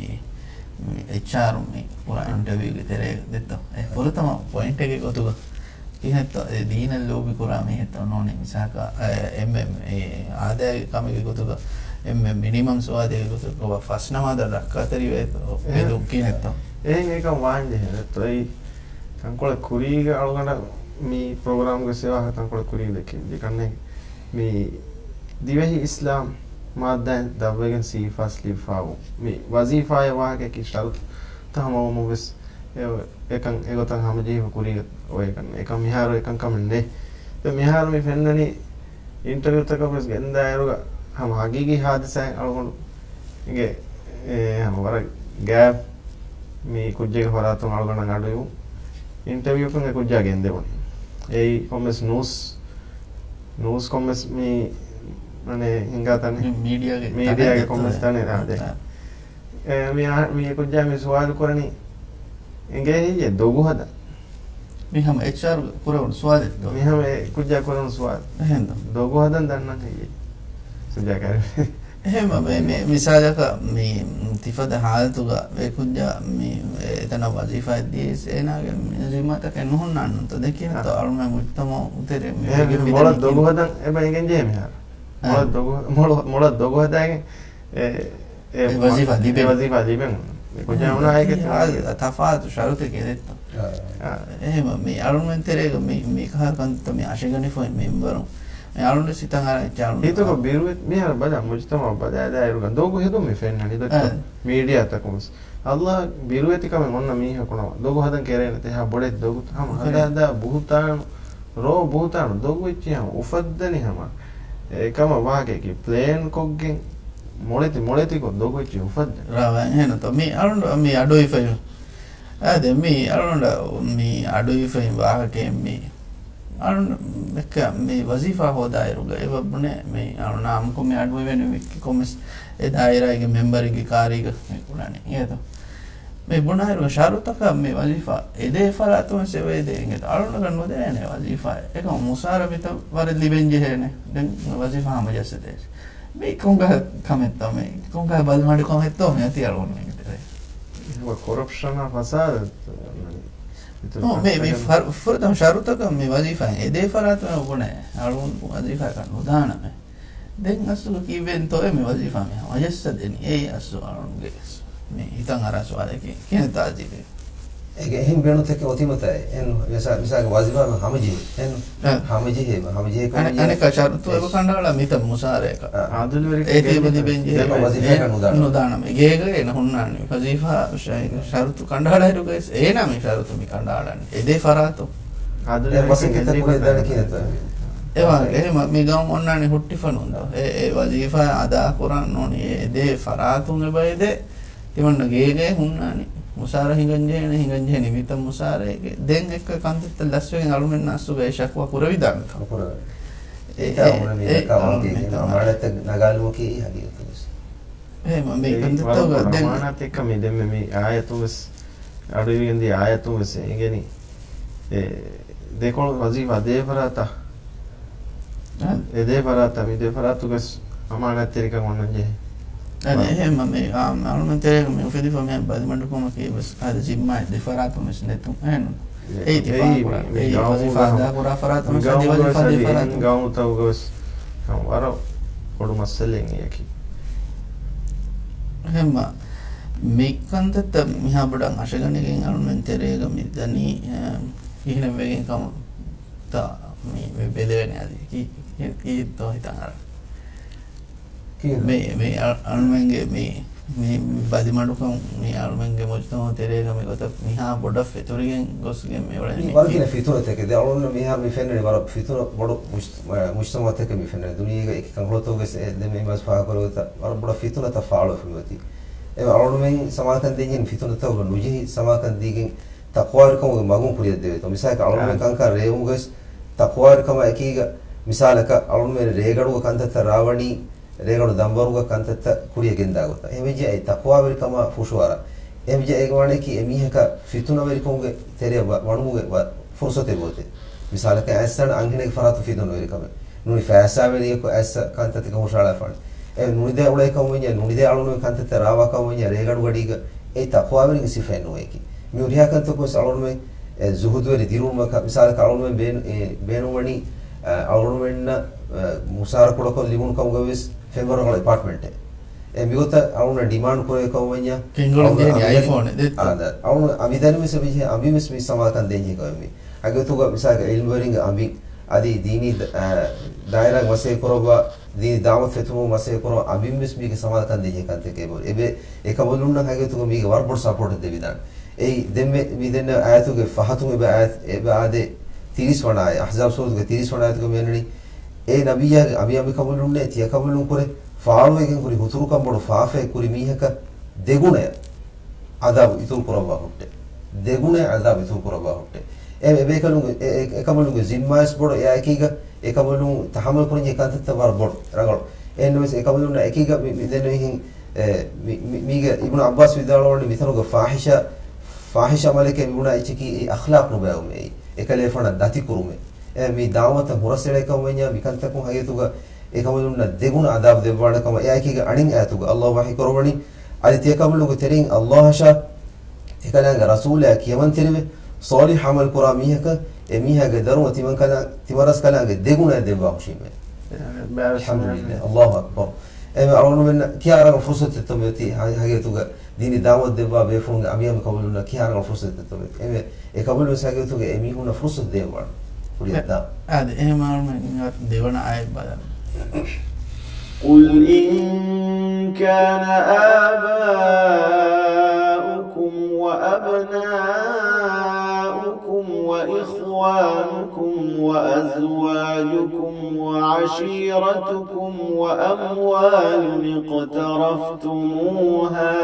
މި އެޗްއާރު މި ކުރާ އިންޓަވިއުގެ ތެރޭގަ ދެއްތޯ؟ އެ ފުރަތަމަ ޕޮއިންޓެއްގެ ގޮތުގަ ކިހިނެއްތޯ އެ ދީނަށް ލޯބި ކުރާ މީހެއްތޯ ނޫނީ؟ މިސާލަކަށް، އެ، އެންމެ އެ އާދައިގެ ކަމެއްގެ ގޮތުގަ، އެންމެ މިނިމަމް ސުވާލެއްގެ ގޮތުގަ ފަސް ނަމާދަށް ރައްކާތެރިވޭތޯ އެ ބެލުން ކިހިނެއްތޯ؟ އެހެން އެކަން ވާންޖެހޭނެތޯ؟ އެއީ ތަންކޮޅެއް ކުރީގަ އަޅުގަނޑަށް މި ޕްރޮގްރާމްގެ ސެވާހަ ތަންކޮޅެއް ކުރީގަ ދެއްކި ކަންނޭނގެ. މި ދިވެހި އިސްލާމް މާއްދާއިން ދަށްވެގެން ސީފާސް ލިބިފާވު މި ވަޒީފާއެއް ވާހަކައަކީ ޝަރުތު ހަމަވުމުން ވެސް އެ، އެކަން އެގޮތަށް ހަމަޖެހިފަ ކުރީގަ އޮވޭކަން. އެކަން މިހާރު އެކަން ކަމެއް ނެތް. ދެން މިހާރު މި ފެންނަނީ އިންޓަވިއުތަކަށް ވެސް ގެންދާއިރުގަ ހަމަ ހަގީގީ ހާދިސާއެއް އަޅުގަނޑު އިނގޭ، އެ، ހަމަ ވަރަށް ގާތް މި ކުއްޖެއްގެ ފަރާތުން އަޅުގަނޑަށް އަޑުއިވުން. އިންޓަވިއުކަން އެ ކުއްޖާ ގެންދެވުނީ. އެއީ ކޮންމެސް ނޫސް، ނޫސް ކޮންމެސް މި، އަނެ، ހިނގާ ތަނެއް. މި މީޑިއާގެ މީޑިއާގެ ތަނެއް ކޮންމެސް ދެއްތޯ؟ ތަނެއް އާދެ. އާ. އެ، މި އާ-، މި ކުއްޖާ މި ސުވާލު ކުރަނީ އެނގޭ ހެއްޔޭ ދޮގު ހަދަން؟ މި ހަމަ އެޗްއާރް ކުރެވުނު ސުވާލެއްތޯ؟ މި ހަމަ އެ ކުއްޖާ ކުރެވުނު ސުވާލު. އެހެންދޯ؟ ދޮގު ހަދަން ދަންނަން ހެއްޔޭ؟ ކުއްޖާ ކަރެވެ. އެހެން މި، މި، މިސާލަކަށް މި ތިފަދަ ހާލަތުގަ އެ ކުއްޖާ މި އެތަނަށް ވަޒީފާއެއް ދިޔަސް އޭނާގެ މި ޒިންމާތަކެއް ނުހުންނާނެތޯ؟ ދެން ކިހިނެއްތޯ އަޅުމެން މުޖްތަމަޢު ތެރޭ މި އެހެން ވެގެން މި މޮޅަށް މިދަނީ ދޮގު ހަދަން އެބަ އެނގެން ޖެހޭ މިހާރު. އާ. މޮޅަށް ދޮގު، މޮޅު، މޮޅަށް ދޮގު ހަދައިގެން އެ، އެ، އެ ވަޒީފާ އެ ލިބެން. ވަޒީފާ ލިބެން. މި ކުއްޖާ އެހެން އޮންނާ އެކެއް އާ، ތަފާތު ޝަރުތެއް ގެނެއްތޯ؟ އާ. އާ، އެހެން މި އަޅުމެން ތެރޭގަ މި، މި ކަހަލަ ކަންތައް މި އަށިގަނޑިފައި މިންވަރު އެ އަޅުން ސިތަން އަރައްޗާ އަޅުން ހިތަކޮށް ބިރުވެ-، މިހާރު ބަލާ، މުޖްތަމަޢު ބަލާލާއިރުގަ ދޮގު ހެދުން މި ފެންނަނީ ދޮއްތޯ؟ އެ. މީޑިއާތަކުން ވެސް. އައްލާ ބިރުވެތިކަމެއް އޮންނަ މީހަކު ނަމަ، ދޮގު ހަދަން ކެރޭނެ ތެހާ ބޮޑެތި ދޮގު ހަމަ ހަދާ ދާ ބުހުތާނު، ރޯ ބުހުތާނު ދޮގު އެއްޗި ހަމަ އުފައްދަނީ ހަމަ. އެކަމަށް ވާހަކައަކީ ޕްލޭން ކޮށްގެން މޮޅެތި، މޮޅެތިކޮށް ދޮގު އެއްޗި އުފައްދަނީ. ރާވާ އެހެން ތޯ މި އަޅުނޑު މި އަޑުއިފައި. އާދެ، މި އަޅުނޑަށް މި އަޑުއިފައި ވާހަކައެއް މި އަޅުނޑަށް މި ވަޒީފާ ހޯދާއިރުގަ އެބަ ބުނޭ، މި އަޅުނާމުކޮށް މި އަޑުއިވެނި މި ކޮމެސް އެ ދާއިރާގެ މެމްބަރެއްގެ ކާރީގަ މި ބުނާނެ. އޭތޯ؟ މި ބުނާއިރުގަ ޝަރުތަކަށް މި ވަޒީފާ އެދޭ ފަރާތުން ސެވައިދޭ އިނގޭތޯ؟ އަޅުންނަކަށް ނުދޭނެ ވަޒީފާ. އެކަމަ މުސާރަ މިތަ ވަރެއް ލިބެން ޖެހޭނެ. ދެން ވަޒީފާ ހަމަޖައްސަދޭ. މި ކޮންކަހަ ކަމެއްތޯ މި؟ ކޮންކަހަ ބަލިމަޑު ކަމެއްތޯ މި އޮތީ އަޅުން އިނގޭތޯ؟ ކޮރަޕްޝަނާ ފަސާދަ. އޮ، މި، މި ފަރު-، ފުރަތަމަ ޝަރުތަކަށް މި ވަޒީފާ އެދޭ ފަރާތުން ބުނޭ. އަޅުން ވަޒީފާއަކަށް ނުދާނަމޭ. ދެން އަސްލު ކީއްވެންތޯ މި ވަޒީފާ މި ހަމަޖައްސަދެނީ؟ އެއީ އަސްލު އަޅުންގެ މި ހިތަށް އަރާ ސުވާލަކީ. ކިހިނެއްތޯ އަޖީބޭ؟ އޭގެ އެހެން ބޭނުންތަކެއް އޮތީމަތާ އެން މިސާ-، މިސާލަކަށް ވަޒީފާ ހަމަޖެހި. އެން އަ. ހަމަޖެހި، ހަމަޖެހި އަނެ-، ކޮމިޓީ އަނެއްކާ ޝަރުތު އެބަ ކަނޑައަޅާ މިތަ މުސާރައަކަށް. އަ. އާދުލުވެރިކަން އޭތި އެބަ ލިބެން ޖެހޭ. ދެން ވަޒީފާއަކަށް ނުދާނަމޭ. ނުދާނަމޭ. ގޭގަ އޭނަ ހުންނާނީ. ވަޒީފާ ޝަ-، ޝަރުތު ކަނޑައަޅާއިރުގައި އޭނާ މި ޝަރުތު މި ކަނޑައަޅަނީ. އެދޭ ފަރާތު. އެ މަސައްކަތްތައް ކުރިއަށް ދާނީ ކިހިނެއްތޯ؟ އެވާން އެހެމަ މި ގައުމު އޮންނާނީ ހުއްޓިފަ ނޫންތޯ؟ އެ، އެ ވަޒީފާ އަދާކުރަން ނޫނީ އެ އެދޭ ފަރާތުން އެބަ އެދޭ. ތިމަންނަ ގޭގައި ހުންނާނީ. މުސާރަ ހިނގަންޖެހޭނެ، ހިނގަންޖެހޭނީ މިތަ މުސާރައިގެ. ދެން އެއްކަ ކަންތައްތައް ލަސްވެގެން އަޅުމެންނަށް އަސްލުގައި ޝަކުވާ ކުރެވިދާނެތޯ؟ ކުރެވޭ. އެ، އެތާ އެ، އުޅެނީ އެ، ދައްކާ ވާހަކައެއް އަޅުމެން އަމާނަތްތައް ނަގާލުމަކީ އެއީ ހަގީގަތުން ވެސް. އެހެމަ މި އެއީ ކަންތައްތައް ވަރަށް ބޮޑު ދެން އަމާނާތެއްކަން މި ދެންމެ މި އާޔަތުން ވެސް، އަޑުއިވިގެންދިޔަ އާޔަތުން ވެސް އެނގެނީ. އެ ދެކޮޅު ވަޒީފާ ދޭ ފަރާތަށް، އެ ދޭ ފަރާތަށް މި ދޭ ފަރާތުގަސް އަމާނާތްތެރިކަން އޮންނަން ޖެހޭ. އަދި އެހެންމަ މި އަޅުމެން ތެރޭގަ މި އުފެދިފަ މި ބަލިމަޑުކަމަކީ ވެސް އަދި ޒިންމާއެއް ދެ ފަރާތުން ވެސް ނެތުން. އެހެން އެ-، އެއީ ތި އެއީ ފާހަގަކުރާ. މި އެއީ ގައުމުގަ ވަޒީފާ ހަމަ، އަދާކުރާ ފަރާތުން މި ވެސް އަދި ގައުމުގަ ވަޒީފާ ވެސް ދޭ އަދި ފަރާތުން. ގައުމުތަކުގަ ވެސް ހަމަ ވަރަށް ބޮޑު މައްސަލައެއް އެއަކީ. އެހެންމަ މި ކަންތައްތައް މިހާ ބޮޑަށް އަށަގަނެގެން އަޅުމެން ތެރޭގަ މި ދަނީ، އަ، ކިހިނެއް ވެގެން ކަމަށް ތާ މި، މި ބެލެވެނީ އަދި ކީ-، ކީ-، ކީއްތޯ ހިތަށް އަރާ؟ ކީއްތޯ؟ މި، މި އަ-، އަޅުމެންގެ މި، މި، މި ބަލިމަޑުކަން މި އަޅުމެންގެ މުޖްތަމަޢު ތެރޭގަ މި ގޮތަށް މިހާ ބޮޑަށް ފެތުރިގެން ގޮސްގެން މި އުޅެނީ. މި ވަރަށް ގިނަ ފިތުނަތަކެއް. ދެ އަޅުން މިހާރު މި ފެންނަނީ ވަރަށް ފިތުނަ ބޮޑު މުޖް-، މުޖްތަމަޢުތަކެއް މި ފެންނަނީ. ދުނިޔޭގަ އެކި ކަންކޮޅުތަކުގަސް އެ ދެންމެ އިމާޒް ފާހަގަކުރެވޭތާ ވަރަށް ބޮޑަށް ފިތުނަތައް ފާޅުވެފަ މިއޮތީ. އެ އަޅުމެން ސަމާލުކަން ދޭންޖެހޭނީ ފިތުނަތަކުގަ ނުޖެހި ސަމާލުކަން ދީގެން ތަޤްވާވެރިކަމުގެ މަގުން ކުރިއަށް ދެވޭތޯ. މިސާލަކަށް އަޅުމެން އާ. ކަންކަން ރޭވުމުގަސް ތަޤްވާވެރިކަމާ އެކީގަ މިސާލަކަށް އަޅުމެން ރޭގަނޑުގަ ކަންތައްތައް ރާވަނީ، ރޭގަނޑު ދަންވަރުގަ ކަންތައްތައް ކުރިއަށް ގެންދާ ގޮތަށް. އެހެންވެއްޖެ އެ ތަޤްވާވެރިކަމާ ފުށުއަރާ. އެހެންވެއްޖެ އޭގެ މާނައަކީ އެމީހަކަށް ފިތުނަވެރިކަމުގެ ތެރެއަށް ވަ-، ވަނުމުގެ ވަ-، ފުރުޞަތެއް އޮތޭ. މިސާލަކަށް އައިސް އަންހެނެއްގެ ފަރާތުން ފިތުނަވެރިކަމެއް. ނޫނީ ފައިސާވެރިއަކު އައިސް ކަންތައްތަކަށް ހުށަހަޅާފާނެ. އެ ނުނިދޭ އުޅޭކަމުން ވެއްޖެ، ނުނިދޭ އަޅުނު ކަންތައްތައް ރާވާކަމުން ވެއްޖެ، ރޭގަޑުގަޑީގަ އެ ތަޤްވާވެރިންގެ ސިފައެއް ނޫން އެކި. މި ހުރިހާ ކަންތަކު ވެސް އަޅުނު އެ ޒުހުދުވެރި ދިރުންމަކަށް މިސާލަކަށް އަޅުނުމެން ބޭނު-، އެ، ބޭނުންވަނީ، އަ، އަޅުނުމެންނަށް، އަ، މުސާރަ ކުޑަކޮށް ލިބުނު ކަމުގަ ވެސް ފެންވަރު ރަނގަޅު އެޕާޓްމަންޓެއް. އެ މިގޮތަށް އަޅުންނަށް ޑިމާންޑް ކުރެވޭ ކަމުން ވަންޏާ، ފެންގަޅުން އަޅުން ޖެހެނީ އަމި ދެން-، އައިފޯނެއް ދެއްތޯ؟ އާ، ދަ-، އަޅުން އަމި ދަނީ ވެސް އެބަޖެހޭ، އަމި ވެސް މި ސަމާލުކަން ދޭންޖެހޭ ކަމެއް މީ. ހަގީގަތުގަ މިސާލަކަށް އިލްމުވެރިންގެ އަނބިން އަދި ދީނީ ދަ-، އަ، ދާއިރާގެ މަސައްކަތް ކުރައްވާ، ދީނީ ދާވަތު ފެތުމުގެ މަސައްކަތް ކުރައްވާ އަނބިން ވެސް މީގެ ސަމާލުކަން ދޭންޖެހޭ ކަންތަކެއް އެބަ-، އެ އެކަމަލުންނަށް ހަގީގަތުގަ މީގެ ވަރަށް ބޮޑު ސަޕޯޓެއް ދެވިދާނެ. އެއީ ދެންމެ މި ދެންނެވި އާޔަތުގެ ފަހަތުން އެބަ އާޔަތް، އެބަ އާދޭ ތިރީސް ވަނަ އާޔަތް، އަޙްޒާބް ސޫރަތުގެ ތިރީސް ވަނަ އާޔަތުގަ މިއަންނަނީ، އޭ ނަބިއްޔާގެ އަނބި އަނބިކަނބަލުންނޭ ތިޔަކަނބަލުން ކުރެ ފާޅުވެގެން ހުރި ހުތުރުކަން ބޮޑު ފާފައެއް ކުރި މީހަކަށް ދެގުނައެއް އަދާބު އިތުރު ކުރައްވާ ހުއްޓޭ. ދެގުނައެއް އަދާބު އިތުރު ކުރައްވާ ހުއްޓޭ. އެ، އެބޭކަލުންގެ، އެ، އެ، އެކަނބަލުންގެ ޒިންމާވެސް ބޮޑު އެއާއެކީގަ، އެކަނބަލުން ތަޙައްމަލް ކުރަންޖެހޭ ކަންތައްތައް ވަރަށް ބޮޑު ރަނގަޅު. އެހެންނަމަވެސް އެކަނބަލުންނަށް އެކީގަ މި، މި ދެންނެވިހެން، އެ، މި، މި، މީގެ އިބްނު ޢައްބާސް ވިދާޅުވަނީ މިތަނުގެ ފާޙިޝާ، ފާޙިޝާ ޢަމަލެކޭ މިބުނާ އެއްޗަކީ އެއީ އަޚްލާޤް ނުބައިވުމޭ. އެކަލޭފާނަށް ދަތިކުރުމޭ. އެ، މި ދާވަތަށް ހުރަސްއެޅޭ ކަމަށް ވަންޏާ މި ކަންތަކުން ހަގީގަތުގަ އެކަމަލުންނަށް ދެގުނަ ޢަޛާބު ދެއްވާނެ ކަމަށް އެއާއެކީގަ އަނެއް އާޔަތުގަ ﷲ ވަޙީ ކުރައްވަނީ، އަދި ތިޔަކަނބަލުންގެ ތެރެއިން ﷲ އަށާ އެކަލާނގެ ރަސޫލާ ކިޔަމަންތެރިވެ، ޞާލިޙު ޢަމަލު ކުރާ މީހަކަށް އެ މީހާގެ ދަރުމަ ތިމަންކަލާ-، ތިމަންރަސްކަލާނގެ ދެގުނައެއް ދެއްވާ ހުށީމޭ. އަލްޙަމްދުލިއްލާހް. ﷲ އަކްބަރު. އެ އަޅުގަނޑުމެންނަށް ކިހާ ރަނގަޅު ފުރުޞަތެއްތޯ މިއޮތީ ހަ-، ހަގީގަތުގަ ދީނީ ދާވަތު ދެއްވާ ބޭފުޅުންގެ އަނބިއަނބިކަނބަލުންނަށް ކިހާ ރަނގަޅު ފުރުޞަތެއްތޯ މިއޮތީ. އެމެ-، އެ ކަނބަލުން ވެސް ހަގީގަތުގަ އެ މީހުންނަށް ފުރުޞަތު ދޭންވާނެ. އާދެ، އެހެންވީމަ ދެވަނަ އާޔަތް ބަލަން. قل إن كان آباؤكم وأبناؤكم وإخوانكم وأزواجكم وعشيرتكم وأموال اقترفتموها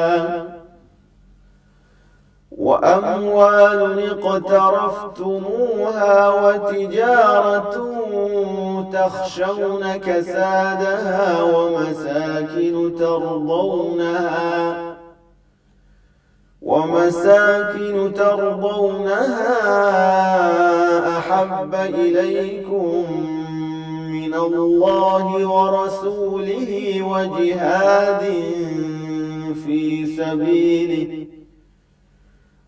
وأموال اقترفتموها وتجارة تخشون كسادها ومساكن ترضونها ومساكن ترضونها أحب إليكم من الله ورسوله وجهاد في سبيله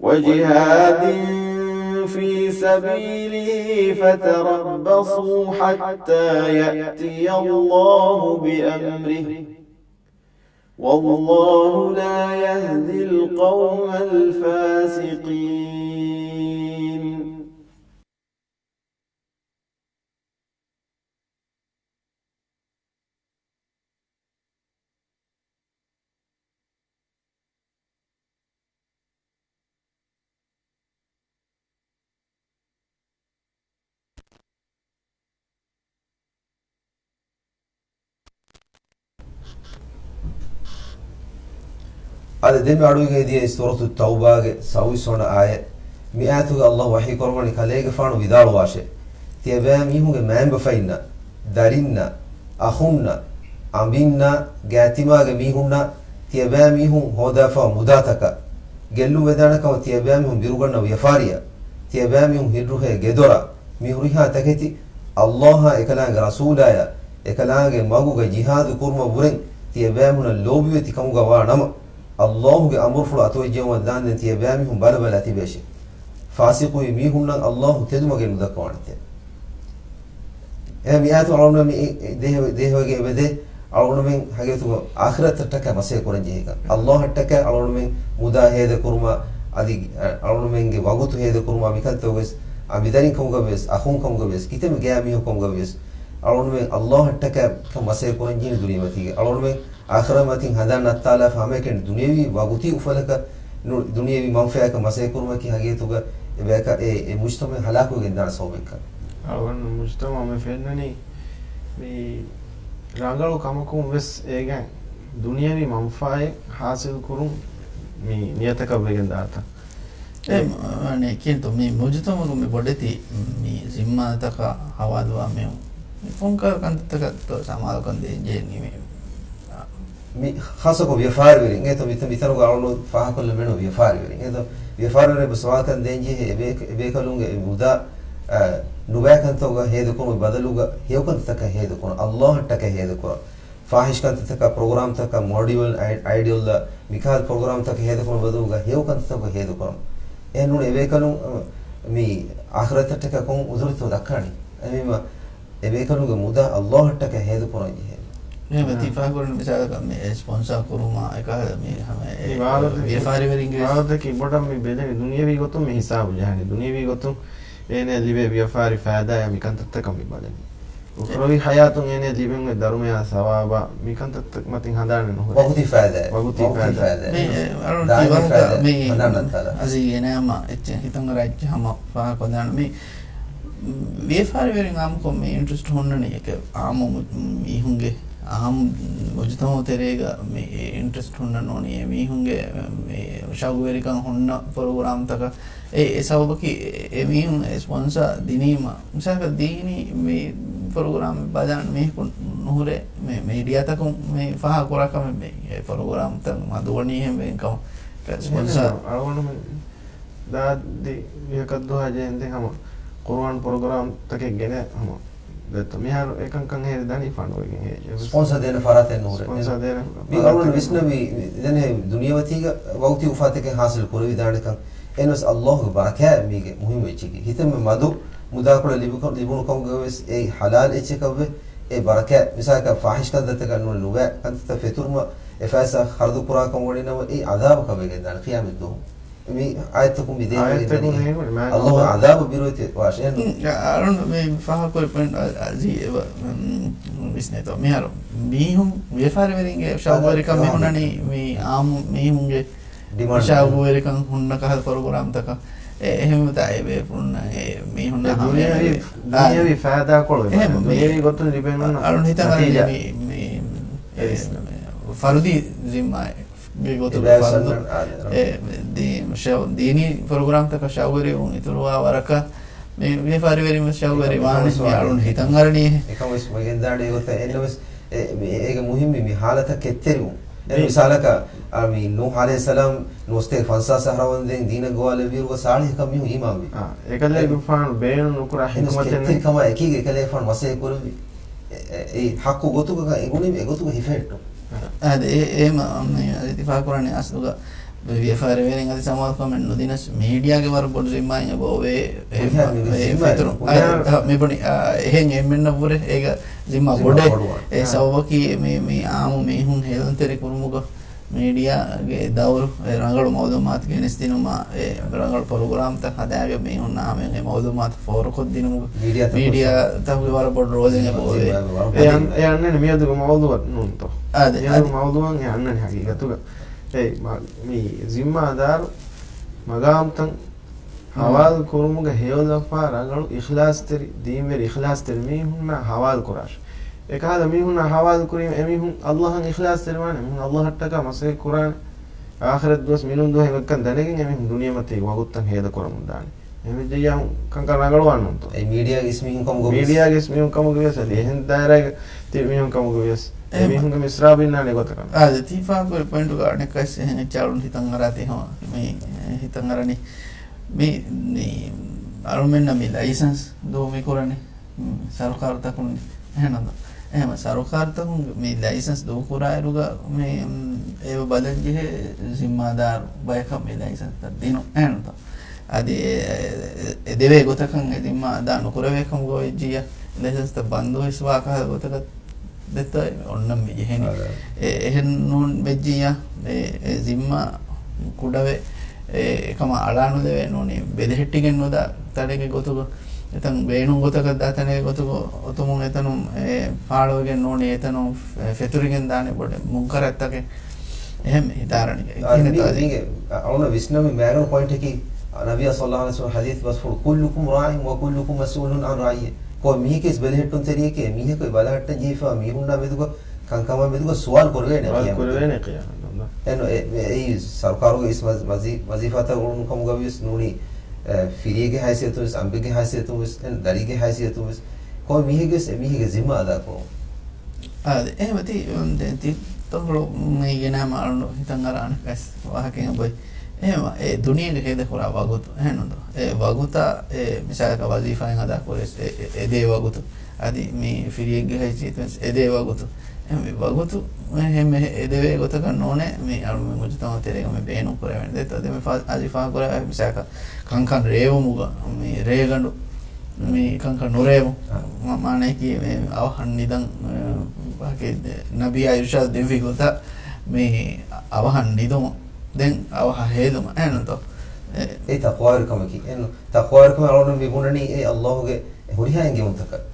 وجهاد في سبيله فتربصوا حتى يأتي الله بأمره والله لا يهدي القوم الفاسقين. އާދެ، ދެން މި އަޑުއިވިގެން ދިޔައީ ސޫރަތު ތައުބާގެ ސައުވީސް ވަނަ އާޔަތް. މި އާޔަތުގަ ﷲ ވަޙީ ކުރައްވަނީ ކަލޭގެފާނު ވިދާޅުވާށޭ، ތިޔަބައިމީހުންގެ މައިންބަފައިންނަށް، ދަރިންނަށް، އަޚުންނަށް، އަނބިންނަށް، ގާތްތިމާގެ މީހުންނަށް، ތިޔަބައިމީހުން ހޯދާފަ މުދާތަކަށް، ގެއްލުން ވެދާނެ ކަމަށް ތިޔަބައިމީހުން ބިރުގަންނަ ވިޔަފާރިއަށް، ތިޔަބައިމީހުން ހިތްރުހޭ ގެދޮރަށް، މި ހުރިހާ ތަކެތި ﷲ އާ އެކަލާނގެ ރަސޫލާޔާ އެކަލާނގެ މަގުގަ ޖިހާދު ކުރުމަށް ވުރެން ތިޔަބައިމީހުންނަށް ލޯބިވެތި ކަމުގަ ވާ ނަމަ، ﷲ ގެ އަމުރުފުޅު އަތުވެއްޖައުމަށް ދާންދެން ތިޔަބައިމީހުން ބަލަބަލާ ތިބޭށޭ. ފާސިޤުވި މީހުންނަށް ﷲ ތެދުމަގެއް ނުދައްކަވާނެތޭ. އެ މި އާޔަތު އަޅުގަނޑުމެން މި ދޭހަވެ-، ދޭހަވެގެން އެބަދޭ، އަޅުގަނޑުމެން ހަގީގަތުގަ އާޚިރަތަށްޓަކާ މަސައްކަތް ކުރަން ޖެހޭކަން. ﷲ އަށްޓަކާ އަޅުގަނޑުމެން މުދާ ހޭދަކުރުމަށް، އަދި އަޅުގަނޑުމެންގެ ވަގުތު ހޭދަކުރުމަށް މިކަންތައް ވެސް، އަނބިދަރިން ކަމުގަ ވެސް، އަޚުން ކަމުގަ ވެސް، ކިތަންމެ ގާތް މީހަކު ކަމުގަ ވެސް، އަޅުގަނޑުމެން ﷲ އަށްޓަކާ މަސައްކަތް ކުރަން ޖެހޭ ދުނިޔެމަތީގަ. އަޅުގަނޑުމެން އާޚިރަތް މަތިން ހަނދާން ނައްތާލާފަ ހަމައެކަނި ދުނިޔަވީ ވަގުތީ އުފަލަކަށް ނު-، ދުނިޔަވީ މަންފާއަކަށް މަސައްކަތް ކުރުމަކީ ހަގީގަތުގަ އެބަޔަކަށް އެ، އެ މުޖްތަމަޢު ހަލާކުވެގެން ދާނެ ސަބަބެއްކަން. އަޅުގަނޑު މުޖްތަމަޢު މި ފެންނަނީ މި ރަނގަޅު ކަމަކުން ވެސް އޭގެ ދުނިޔަވީ މަންފާއެއް ހާސިލް ކުރުން މި ނިޔަތަކަށް ވެގެން ދާތަން. އެ، އެ، އަނެއް ކިންތު މި މުޖުތަމަޢުގަ މި ބޮޑެތި މި ޒިންމާތަކަށް ހަވާލުވާ މި، މި ކޮންކަހަލަ ކަންތައްތަކަށްތޯ ސަމާލުކަން ދޭންޖެހެނީ މި؟ މި ޚާއްޞަކޮށް ވިޔަފާރިވެރިން. އެތަ މިތަ-، މިތަނުގަ އަޅުނު ފާހަގަކޮށްލަން ބޭނުން ވިޔަފާރިވެރިން. އެތަ ވިޔަފާރިވެރިން ސުވާލުކަން ދޭންޖެހޭ އެބޭ-، އެބޭކަލުންގެ އެ މުދާ، އަ، ނުބައި ކަންތަކުގަ ހޭދަކުރުމުގެ ބަދަލުގަ ހެޔޮ ކަންތައްތަކަށް ހޭދަކުރަން. ﷲ އަށްޓަކައި ހޭދަކުރަން. ފާޙިޝް ކަންތައްތަކަށް، ޕްރޮގްރާމްތަކަށް، މޯޑިއުލް އައި-، އައިޑިއަލްއަށް، މިކަހަލަ ޕްރޮގްރާމްތަކަށް ހޭދަކުރުމުގެ ބަދަލުގަ ހެޔޮ ކަންތައްތަކަށް ހޭދަކުރަން. އެހެންނޫން އެބޭކަލުން، އަ، މި އާޚިރަތަށްޓަކާ ކޮން އުޛުރެއްތޯ ދައްކާނީ؟ އެހެންވީމަ، އެބޭކަލުންގެ މުދާ ﷲ އަށްޓަކައި ހޭދަކުރަން ޖެހޭ. އެހެންވެ، ތި ފާހަގަކުރަނީ މިސާލަކަށް މި އެ ސްޕޮންސާ ކުރުމާ އެކަހަލަ މި ހަމަ އެ ވިޔަފާރިވެރިންގެ ވާހަކަތަކީ ބޮޑަށް މި ބެލެނީ ދުނިޔަވީ ގޮތުން މި ހިސާބު ޖަހަނީ. ދުނިޔަވީ ގޮތުން އޭނަ ލިބޭ ވިޔަފާރި ފައިދާއާ މިކަންތައްތަކަށް މި ބަލަނީ. އުޚްރަވީ ޙަޔާތުން އޭނަ ލިބެން އޮތް ދަރުމަޔާ ސަވާބާ މިކަންތައްތައް މަތިން ހަނދާނެއް ނުހުރޭ. ވަގުތީ ފައިދާ. ވަގުތީ ވަގުތީ ފައިދާ. ފައިދާ. މި، އެ، އަޅުން ދާއިމީ ތި ވަހުގަ ފައިދާ. މި ހަނދާން ނައްތާލާ. އަޒީޒް އޭނަ ހަމަ އެއްޗެއް ހިތަށް އަރާ އެއްޗެއް ހަމަ ފާހަގަކޮށްދާނަން. މި ވިޔަފާރިވެރިން އާއްމުކޮށް މި އިންޓްރެސްޓް ހުންނަނީ އެކެއް އާއްމު މު-، މީހުންގެ އާއްމު މުޖުތަމަޢު ތެރޭގަ މި އިންޓްރެސްޓް ހުންނަން އުނި އެ މީހުންގެ މި ޝައުގުވެރިކަން ހުންނަ ޕްރޮގްރާމްތަކަށް އެ، އެ ސަބަބަކީ އެ، އެމީހުން އެ ސްޕޮންސާ ދިނީމަ، މިސާލަކަށް ދީނީ މި ޕްރޮގްރާމް ބަލާން މީހަކު ނުހުރޭ، މި މީޑިއާތަކުން މި ފާހަގަކުރާ ކަމެއް މި އެ ޕްރޮގްރާމްތައް މަދުވަނީ އެހެންވެގެން ކަމަށް ސްޕޮންސާ. އަޅުގަނޑުމެން ދާދި ވިހަކަށް ދުހަށް ޖެހެންދެން ހަމަ ޤުރުއާން ޕްރޮގްރާމްތަކެއް ގެނެ ހަމަ ދެއްތޯ. މިހާރު އެކަންކަން ހޭރި ދަނީ ފަނޑުވެގެން ހޭ. ސްޕޮންސާ ދޭނެ ފަރާތެއް ނުހުރޭ. ސްޕޮންސާ ދޭނެ މި އަޅުގަނޑު ފަރާތެއް ވިސްނަވީ، ދެން ހޭ ދުނިޔެވަތީގަ ވަގުތީ އުފާތަކެއް ހާސިލް ކުރެވިދާނެކަން. އެހެނަސް ﷲ ގެ ބަރަކާތް މީގެ މުހިއްމު އެއްޗެކޭ. ހިތަށް މި މަދު މުދާކޮޅެއް ލިބިކަ-، ލިބުނު ކަމުގަ ވެސް އެއީ ޙަލާލް އެއްޗަކަށްވެ. އެ ބަރަކާތް މިސާލަކަށް ފާޙިޝް ކަންތައްތަކަށް ނޫން ނުބައި ކަންތައްތައް ފެތުރުމަށް އެ ފައިސާ ޚަރަދު ކުރާ ކަމަށް ވަނީ ނަމަ އެއީ ޢަޛާބަކަށް ވެގެންދާނެ ޤިޔާމަތް ދުވަހު. މި އާޔަތަކުން މި ދޭން އާޔަތަކުން ވެގެން ހީވަނީ މާ އަﷲ ގެ ޢަޛާބު ބިރުވެތި ވާށޭ. އަޅުން މި ފާހަގަކުރި ޕޮއިންޓް އަ-، އަޒީ އެބަ، މް، ވިސްނޭތޯ. މިހާރު މީހުން ވިޔަފާރިވެރިންގެ ޝައުގުވެރިކަން މި ހުންނަނީ މި އާއްމު މީހުންގެ ޑިމާންޑް ޝައުގުވެރިކަން ހުންނަ ކަހަލަ ޕްރޮގްރާމްތަކަށް. އެ، އެހެންވެތާ އެ ބޭފުޅުންނަށް އެ މީހުންނާ ހަމަޔަށް އެ ދުނިޔަވީ، އާ، ދުނިޔަވީ ފައިދާކޮޅު އެހެން މީ ދުނިޔަވީ ގޮތުން ލިބެން އޮންނަ އަޅުން ހިތަށް ނަތީޖާ. މި، މި، މި، އެ، އެ، ފަރުދީ ޒިންމާ ގެ ގޮތުގަ އިބާދަތް ފަރުދު، ސަންނަ-، އާ، އެ، ދީ-، ޝައު-، ދީނީ ޕްރޮގްރާމްތަކަށް ޝައުގުވެރިވުން އިތުރުވާ ވަރަކަށް މި ވިޔަފާރިވެރިން ވެސް ޝައުގުވެރި ވާނެ. މި އަޅުން ހިތަށް އަރަނީ. އެކަން ވެސް ވެގެންދާނެ އެގޮތަށް. އެންނަ ވެސް އެ، މި، އޭގެ މުހިއްމީ މި ހާލަތަށް ކެތްތެރިވުން. އެ މި މިސާލަކަށް، އާ، މި ނޫޙު ޢަލައިހިއްސަލާމް ނުވަސަތޭކަ ފަންސާސް އަހަރަށް ވަންދެން ދީނަށް ގޮވާލެއްވިއިރު ސާޅީހެއްކަން މީހުން އީމާންވި. އާ، އެކަލޭގެފާނު ބޭނުން ނުކުރާ އެހެން ވެސް ހިކުމަތެއް ނެތް. ކެތްތެރިކަމާ އެކީގަ އެކަލޭގެފާނު މަސައްކަތް ކުރެއްވި. އެ، އެ، އެ ހައްޤު ގޮތުގަ އެނގުނީމަ އެގޮތުގަ ހިފެހެއްޓުން. އާދެ، އެ، އެ މަ-، މި އިތިފާޤު ކުރަނީ އަސްލުގަ ވިޔަފާރިވެރިން އަދި ސަމާލުކަމެއް ނުދިނަސް މީޑިއާގެ ވަރަށް ބޮޑު ޒިންމާއެއް އެބަ އޮވޭ. އެ، މީޑިއާ އެ، މި އެ، ޒިންމާ ފިތުރު. އެ، މީޑިއާ އަ، މިބުނި، އ، އެހެން އެންމެންނަށްވުރެ އޭގަ ޒިންމާ ޒިންމާ ބޮޑޭ. ބޮޑުވާނެ. އެ، އާ، ސަބަބަކީ މި، މި އާއްމު މީހުން ހޭލުންތެރި ކުރުމުގަ މީޑިއާގެ ދައުރު، އެ، ރަނގަޅު މައުލޫމާތު ގެނެސްދިނުމާ، އެ، ރަނގަޅު ޕްރޮގްރާމްތައް ހަދާގެން މީހުންނާ ހަމަޔަށް އެ މައުލޫމާތު ފޯރުކޮށްދިނުމުގަ މީޑިއާތަކުގެ މީޑިއާތަކުގެ ވަރަށް ބޮޑު ރޯލެއް އެބަ އޮވޭ. ޒިންމާ ވަރަށް އެ ބޮޑު. އަން-، އެ އަންނަނީ މިއަދުގެ މައުޟޫޢަށް ނޫންތޯ؟ އާދެ، މިއަދުގެ އާދެ. މައުޟޫޢަށް އެ އަންނަނީ ހަގީގަތުގަ. އެ މަ-، މި ޒިންމާދާރު މަގާމްތައް ހަވާލު ކުރުމުގަ ހެޔޮލަފާ ރަނގަޅު އިޚްލާޞްތެރި، ދީންވެރި އިޚްލާޞްތެރި މީހުންނާ ހަވާލު ކުރާށޭ. އެކަހަލަ މީހުންނާ ހަވާލު ކުރީމަ އެމީހުން އަﷲއަށް އިޚްލާޞްތެރިވާނެ، އެމީހުން އަﷲއަށްޓަކާ މަސައްކަތް ކުރާނެ. އާޚިރަތް ދުވަސް މިނޫން ދުވަހު އެކަން ދަނެގެން އެމީހުން ދުނިޔެމަތީ ވަގުތުތައް ހޭދަކުރަމުން ދާނެ. އެހެންވެއްޖެއްޔާ ކަންކަން ރަނގަޅުވާން ނޫންތޯ؟ އެ މީޑިއާގެ އިސް މީހުން ކަމުގަ ވިޔަސް، އަދި އެހެން ދާއިރާގެ ތިބި މީހުން ކަމުގަ ވިޔަސް، އެ އެހެން. މީހުންގެ މިސްރާބު އިންނާނެ ގޮތަކަށް. އާދެ، ތި ފާހަގަކުރި ޕޮއިންޓުގަ އަނެއްކާވެސް އެހެން އެއްޗެއް އަޅުން ހިތަށް އަރާތީ ހަމަ، މި ހިތަށް އަރަނީ. މި، މި އަޅުމެންނަށް މި ލައިސަންސް ދޫ މި ކުރަނީ، މް، ސަރުކާރުތަކުން އެހެންނު. އެހެން ސަރުކާރުތަކުން މި ލައިސަންސް ދޫކުރާއިރުގަ މި، މް، އެބަ ބަލަންޖެހޭ ޒިންމާދާރު ބަޔަކަށް މި ލައިސަންސްތައް ދިނުން. އެހެންނު. އަދި އެ، އެ، އެދެވޭ ގޮތަކަށް އެ ޒިންމާ އަދާ ނުކުރެވޭ ކަމުގަ ވެއްޖިއްޔާ، ލައިސަންސްތައް ބަންދުވެސް ވާ ކަހަލަ ގޮތަކަށް ދެއްތޯ އޮންނަން މި ޖެހެނީ. އާދެ. އެ، އެހެން ނޫން ވެއްޖިއްޔާ، އެ، އެ ޒިންމާ ކުޑަވެ، އެ، އެކަމަށް އަޅާނުލެވޭ ނޫނީ ބެލެހެއްޓިގެން ނުދާ ތަނެއްގެ ގޮތުގަ، އެތަން ބޭނުން ގޮތަކަށް ދާ ތަނެއްގެ ގޮތުގަ އޮތުމުން އެތަނުން، އެ، ފާޅުވެގެން ނޫނީ އެތަނުން ފެ-، ފެތުރިގެން ދާނެ ބޮޑެ މުންކަރަށްތަކެއް. އެހެން ހިތާރަނި. އާ، މީގެ، އާ، އަޅުން ވިސްނަމި މައިގަނޑު ޕޮއިންޓަކީ، އާ، ނަބިއްޔާ ޞައްލައްލާހު ޢަލައިހި ވަސައްލަމް ޙަދީޘް ބަސްފުޅު، "كلكم راع وكلكم مسؤول عن رعيته." ކޮން މީހެކޭ ބެލެހެއްޓުންތެރިއެކޭ، މީހަކު ބަލަހައްޓަން ޖެހިފަ މީހުންނާ މެދުގަ ކަންކަމާ މެދުގަ ސުވާލު ކުރެވޭނެ ސުވާލު ކުރެވޭނެ ޤިޔާމަތު. އެން އެ، އެ، އެއީ ސަރުކާރުގެ އިސް ވަޒީ-، ވަޒީފާތައް އުޅުނު ކަމުގަ ވިޔަސް ނޫނީ، އެ، ފިރިއެއްގެ ހައިސިއްޔަތުން ވެސް، އަނބެއްގެ ހައިސިއްޔަތުން ވެސް، އެން ދަރިގެ ހައިސިއްޔަތުން ވެސް، ކޮން މީހެއްގެ ވެސް އެ މީހެއްގެ ޒިންމާ އަދާކުރުން. އާދެ، އެހެން އޮތީ، ދެން ތި ތޮންގޮޅު މީގެނާ މާޅުން ހިތަށް އަރާނެ ވެސް ވާހަކައެއް އޮތް. އެހެން އެ ދުނިޔޭގެ ހޭދަކުރާ ވަގުތު، އެހެންނު. އެ ވަގުތާ، އެ މިސާލަކަށް ވަޒީފާއެއް އަދާ ކުރެސް، އެ، އެ، އެދޭ ވަގުތު. އަދި މި ފިރިއެއްގެ ހައިސިއްޔަތުން ވެސް އެދޭ ވަގުތު. އެ މި ވަގުތު އެހެން އެ-، އެދެވޭ ގޮތަކަށް ނޫނޭ، މި އަޅު މި މުޖުތަމަޢު ތެރޭގަ މި ބޭނުން ކުރެވޭނެ. ދެއްތޯ؟ ދެ މި ފާ-، އަދި ފާހަގަކުރާ މިސާލަކަށް ކަންކަން ރޭވުމުގަ، މި ރޭގަނޑު، މި ކަންކަން ނުރޭވުން. އާ. މަ-، މާނައަކީ މި އަވަހަށް ނިދަން، އަ، ވަކި ނަބިއްޔާ އިރުޝާދު ދެއްވި ގޮތަށް މި އަވަހަށް ނިދުމުން. ދެން އަވަހަށް ހޭލުމަށް އެހެންނުތޯ؟ އެ، އެ ތަޤްވާވެރިކަމަކީ. އެން ތަޤްވާވެރިކަމެއް އަޅުގަނޑު މި ބުނަނީ އެ ﷲ ގެ ހުރިހާ އެންގެވުންތަކަށް.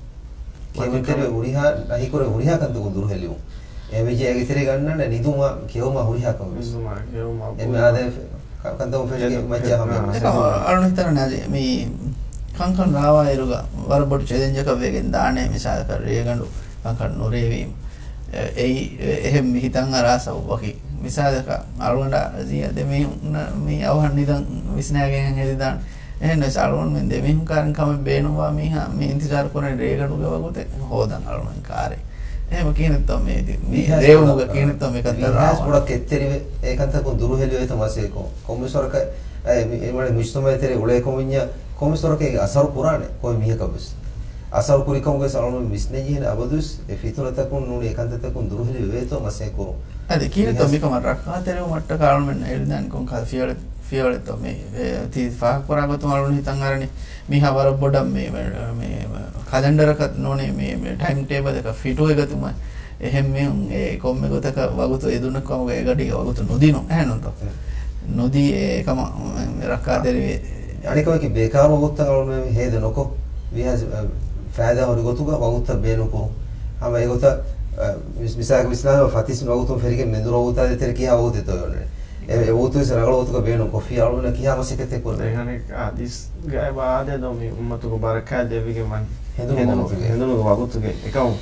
ކިޔަމަންތެރިވެ ހުރިހާ ނަހީކުރެވޭ ހުރިހާ ކަންތަކުން ދުރުހެލިވުން. އެހެންވެއްޖެ އޭގެ ތެރޭގަ އަންނަން ނިދުމާ ކެއުމާ ހުރިހާ ކަމެއް ވެސް. ނިދުމާ ކެއުމާ އެންމެ އާދައިފި-، ކަ-، ކަންތަކުން ފެށިގެން މައްޗާ ހަމަ. އެކަމަ އަޅުން ހިތަށް އަރާނެ މި ކަންކަން ރާވާއިރުގަ ވަރަށް ބޮޑު ޗެލެންޖަކަށް ވެގެން ދާނެ މިސާލަކަށް ރޭގަނޑު ކަންކަން ނުރޭވީމަ. އެ، އެއީ، އެ، އެހެން މި ހިތަށް އަރާ ސަބަބަކީ. މިސާލަކަށް، އަޅުގަނޑާ ޒީއަށް ދެމީހުންނަށް މި އަވަހަށް ނިދަން ވިސްނާގެން ހެދިދާނެ. އެހެން ވެސް އަޅުގަނޑުމެން ދެމީހުން ކާރިން ކަމެއް ބޭނުންވާ މީހާ މި އިންތިޒާރު ކުރަނީ ރޭގަނޑުގެ ވަގުތެއް ހޯދަން އަޅުގަނޑުމެން ކާރޭ. އެހެން ކިހިނެއްތޯ މި، މި މީހާސް ރޭވުމުގަ ބޮޑަށް، ކިހިނެއްތޯ މިކަންތައް މީހާސް ރާވާ. ބޮޑަށް ކެތްތެރިވެ، އެ ކަންތަކުން ދުރުހެލިވޭތޯ މަސައްކަތް ކޮށް. ކޮންމެސް ވަރަކަށް، އެ، މި، އެ މުޖުތަމަޢު ތެރޭ އުޅޭ ކަމުންޏާ ކޮންމެސް ވަރަކަށް އޭގެ އަސަރު ކުރާނެ ކޮން މީހަކަށް ވެސް. އަސަރު ކުރި ކަމުގައި އަޅުގަނޑު ވިސްނަން ޖެހޭނެ އަބަދުވެސް އެ ފިތުނަތަކުން ނޫނީ އެ ކަންތައްތަކުން ދުރުހެލިވެވޭތޯ މަސައްކަތް ކުރުން. އަދި ކިހިނެއްތޯ މިހާސް މިކަމަށް ރައްކާތެރިވުމަށްޓަކާ އަޅުމެން އެޅިދާނެ ކޮން ކަހަލަ ފިޔަވަޅެއް، ފިޔަވަޅެއްތޯ މި، އެ، ތި ފާހަގަކުރާ ގޮތުން އަޅުގަނޑު ހިތަށް އަރަނީ މިހާ ވަރަށް ބޮޑަށް މި، މި، މި ކަލެންޑަރަކަށް ނޫނީ މި، މި ޓައިމް ޓޭބަލަކަށް ފިޓުވެގަތުމަށް އެހެން މީހުން އެ ކޮންމެ ގޮތަކަށް ވަގުތު އެދުނު ކަމުގަ އެގަޑީގަ ވަގުތު ނުދިނުން. އެހެންނުތޯ؟ އެ. ނުދީ އެކަމަށް ރައްކާތެރިވެ. އަނެކަމަކީ ބޭކާރު ވަގުތުތައް އަޅުގަނޑުމެން ހޭދަ ނުކޮށް، ވީހާ ފައިދާ ހުރި ގޮތުގަ ވަގުތުތައް ބޭނުންކުރުން. ހަމަ އެގޮތަށް، އަ، މިސް-، މިސާލަކަށް ވިސްނާލަމާ ފަތިސް ވަގުތުން ފެށިގެން މެދު ވަގުތާ ދޭތެރޭ ކިހާ ވަގުތެއްތޯ އޮންނަނީ. އެ، އެ ވަގުތު ވެސް ރަނގަޅު ގޮތުގަ ބޭނުން ކޮށްފި އަޅުގަނޑަށް ކިހާ މަސައްކަތެއް ކުރެވޭ؟ އެހެނެއް އާ ދީސް ގައި ބާދޭ ދޯ މި އުއްމަތުގަ ބަރަކާތް ދެއްވިގެން ވަނީ. ހެނދުނު ހެނދުނު، ވަގުތުގެ. ހެނދުނުގެ ވަގުތުގެ. އެކަމު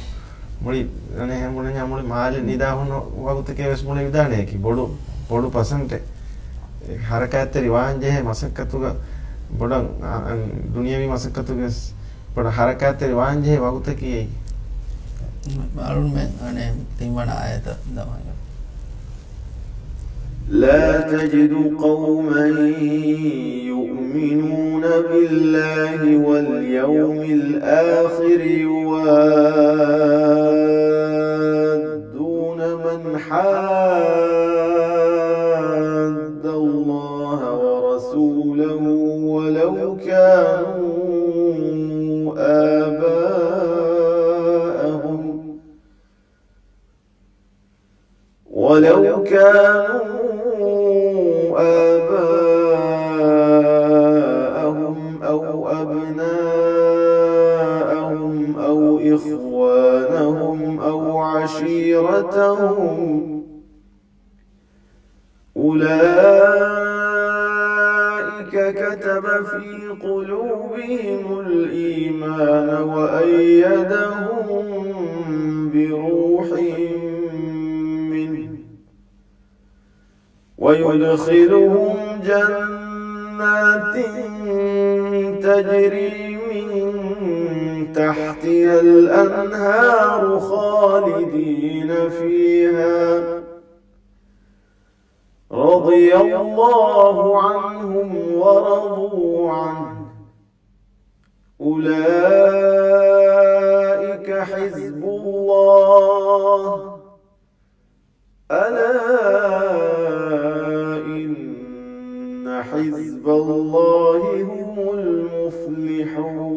މުޅި އަނެއް ހެން ބުނަންޏާ މުޅި މާލެ ނިދާ ހުންނަ ވަގުތެކޭ ވެސް ބުނެވިދާނެ އެކި ބޮޑު، ބޮޑު ޕަސެންޓެއް. އެ ހަރަކާތްތެރި ވާން ޖެހޭ މަސައްކަތުގަ ބޮޑަށް، އަ، އަން ދުނިޔަވީ މަސައްކަތުގެ ވެސް ބޮޑަށް ހަރަކާތްތެރި ވާން ޖެހޭ ވަގުތަކީ އެއީ. އަޅުންމެން އަނެއް ތިންވަނަ އާޔަތަށް ދަމާލަން. لا تجد قوما يؤمنون بالله واليوم الآخر يوادون من حاد الله ورسوله ولو كانوا آباءهم ولو كانوا آباءهم أو أبناءهم أو إخوانهم أو عشيرتهم أولئك كتب في قلوبهم الإيمان وأيدهم بروح منه ويدخلهم جنات تجري من تحتها الأنهار خالدين فيها رضي الله عنهم ورضوا عنه أولئك حزب الله ألا إن حزب الله هم المفلحون.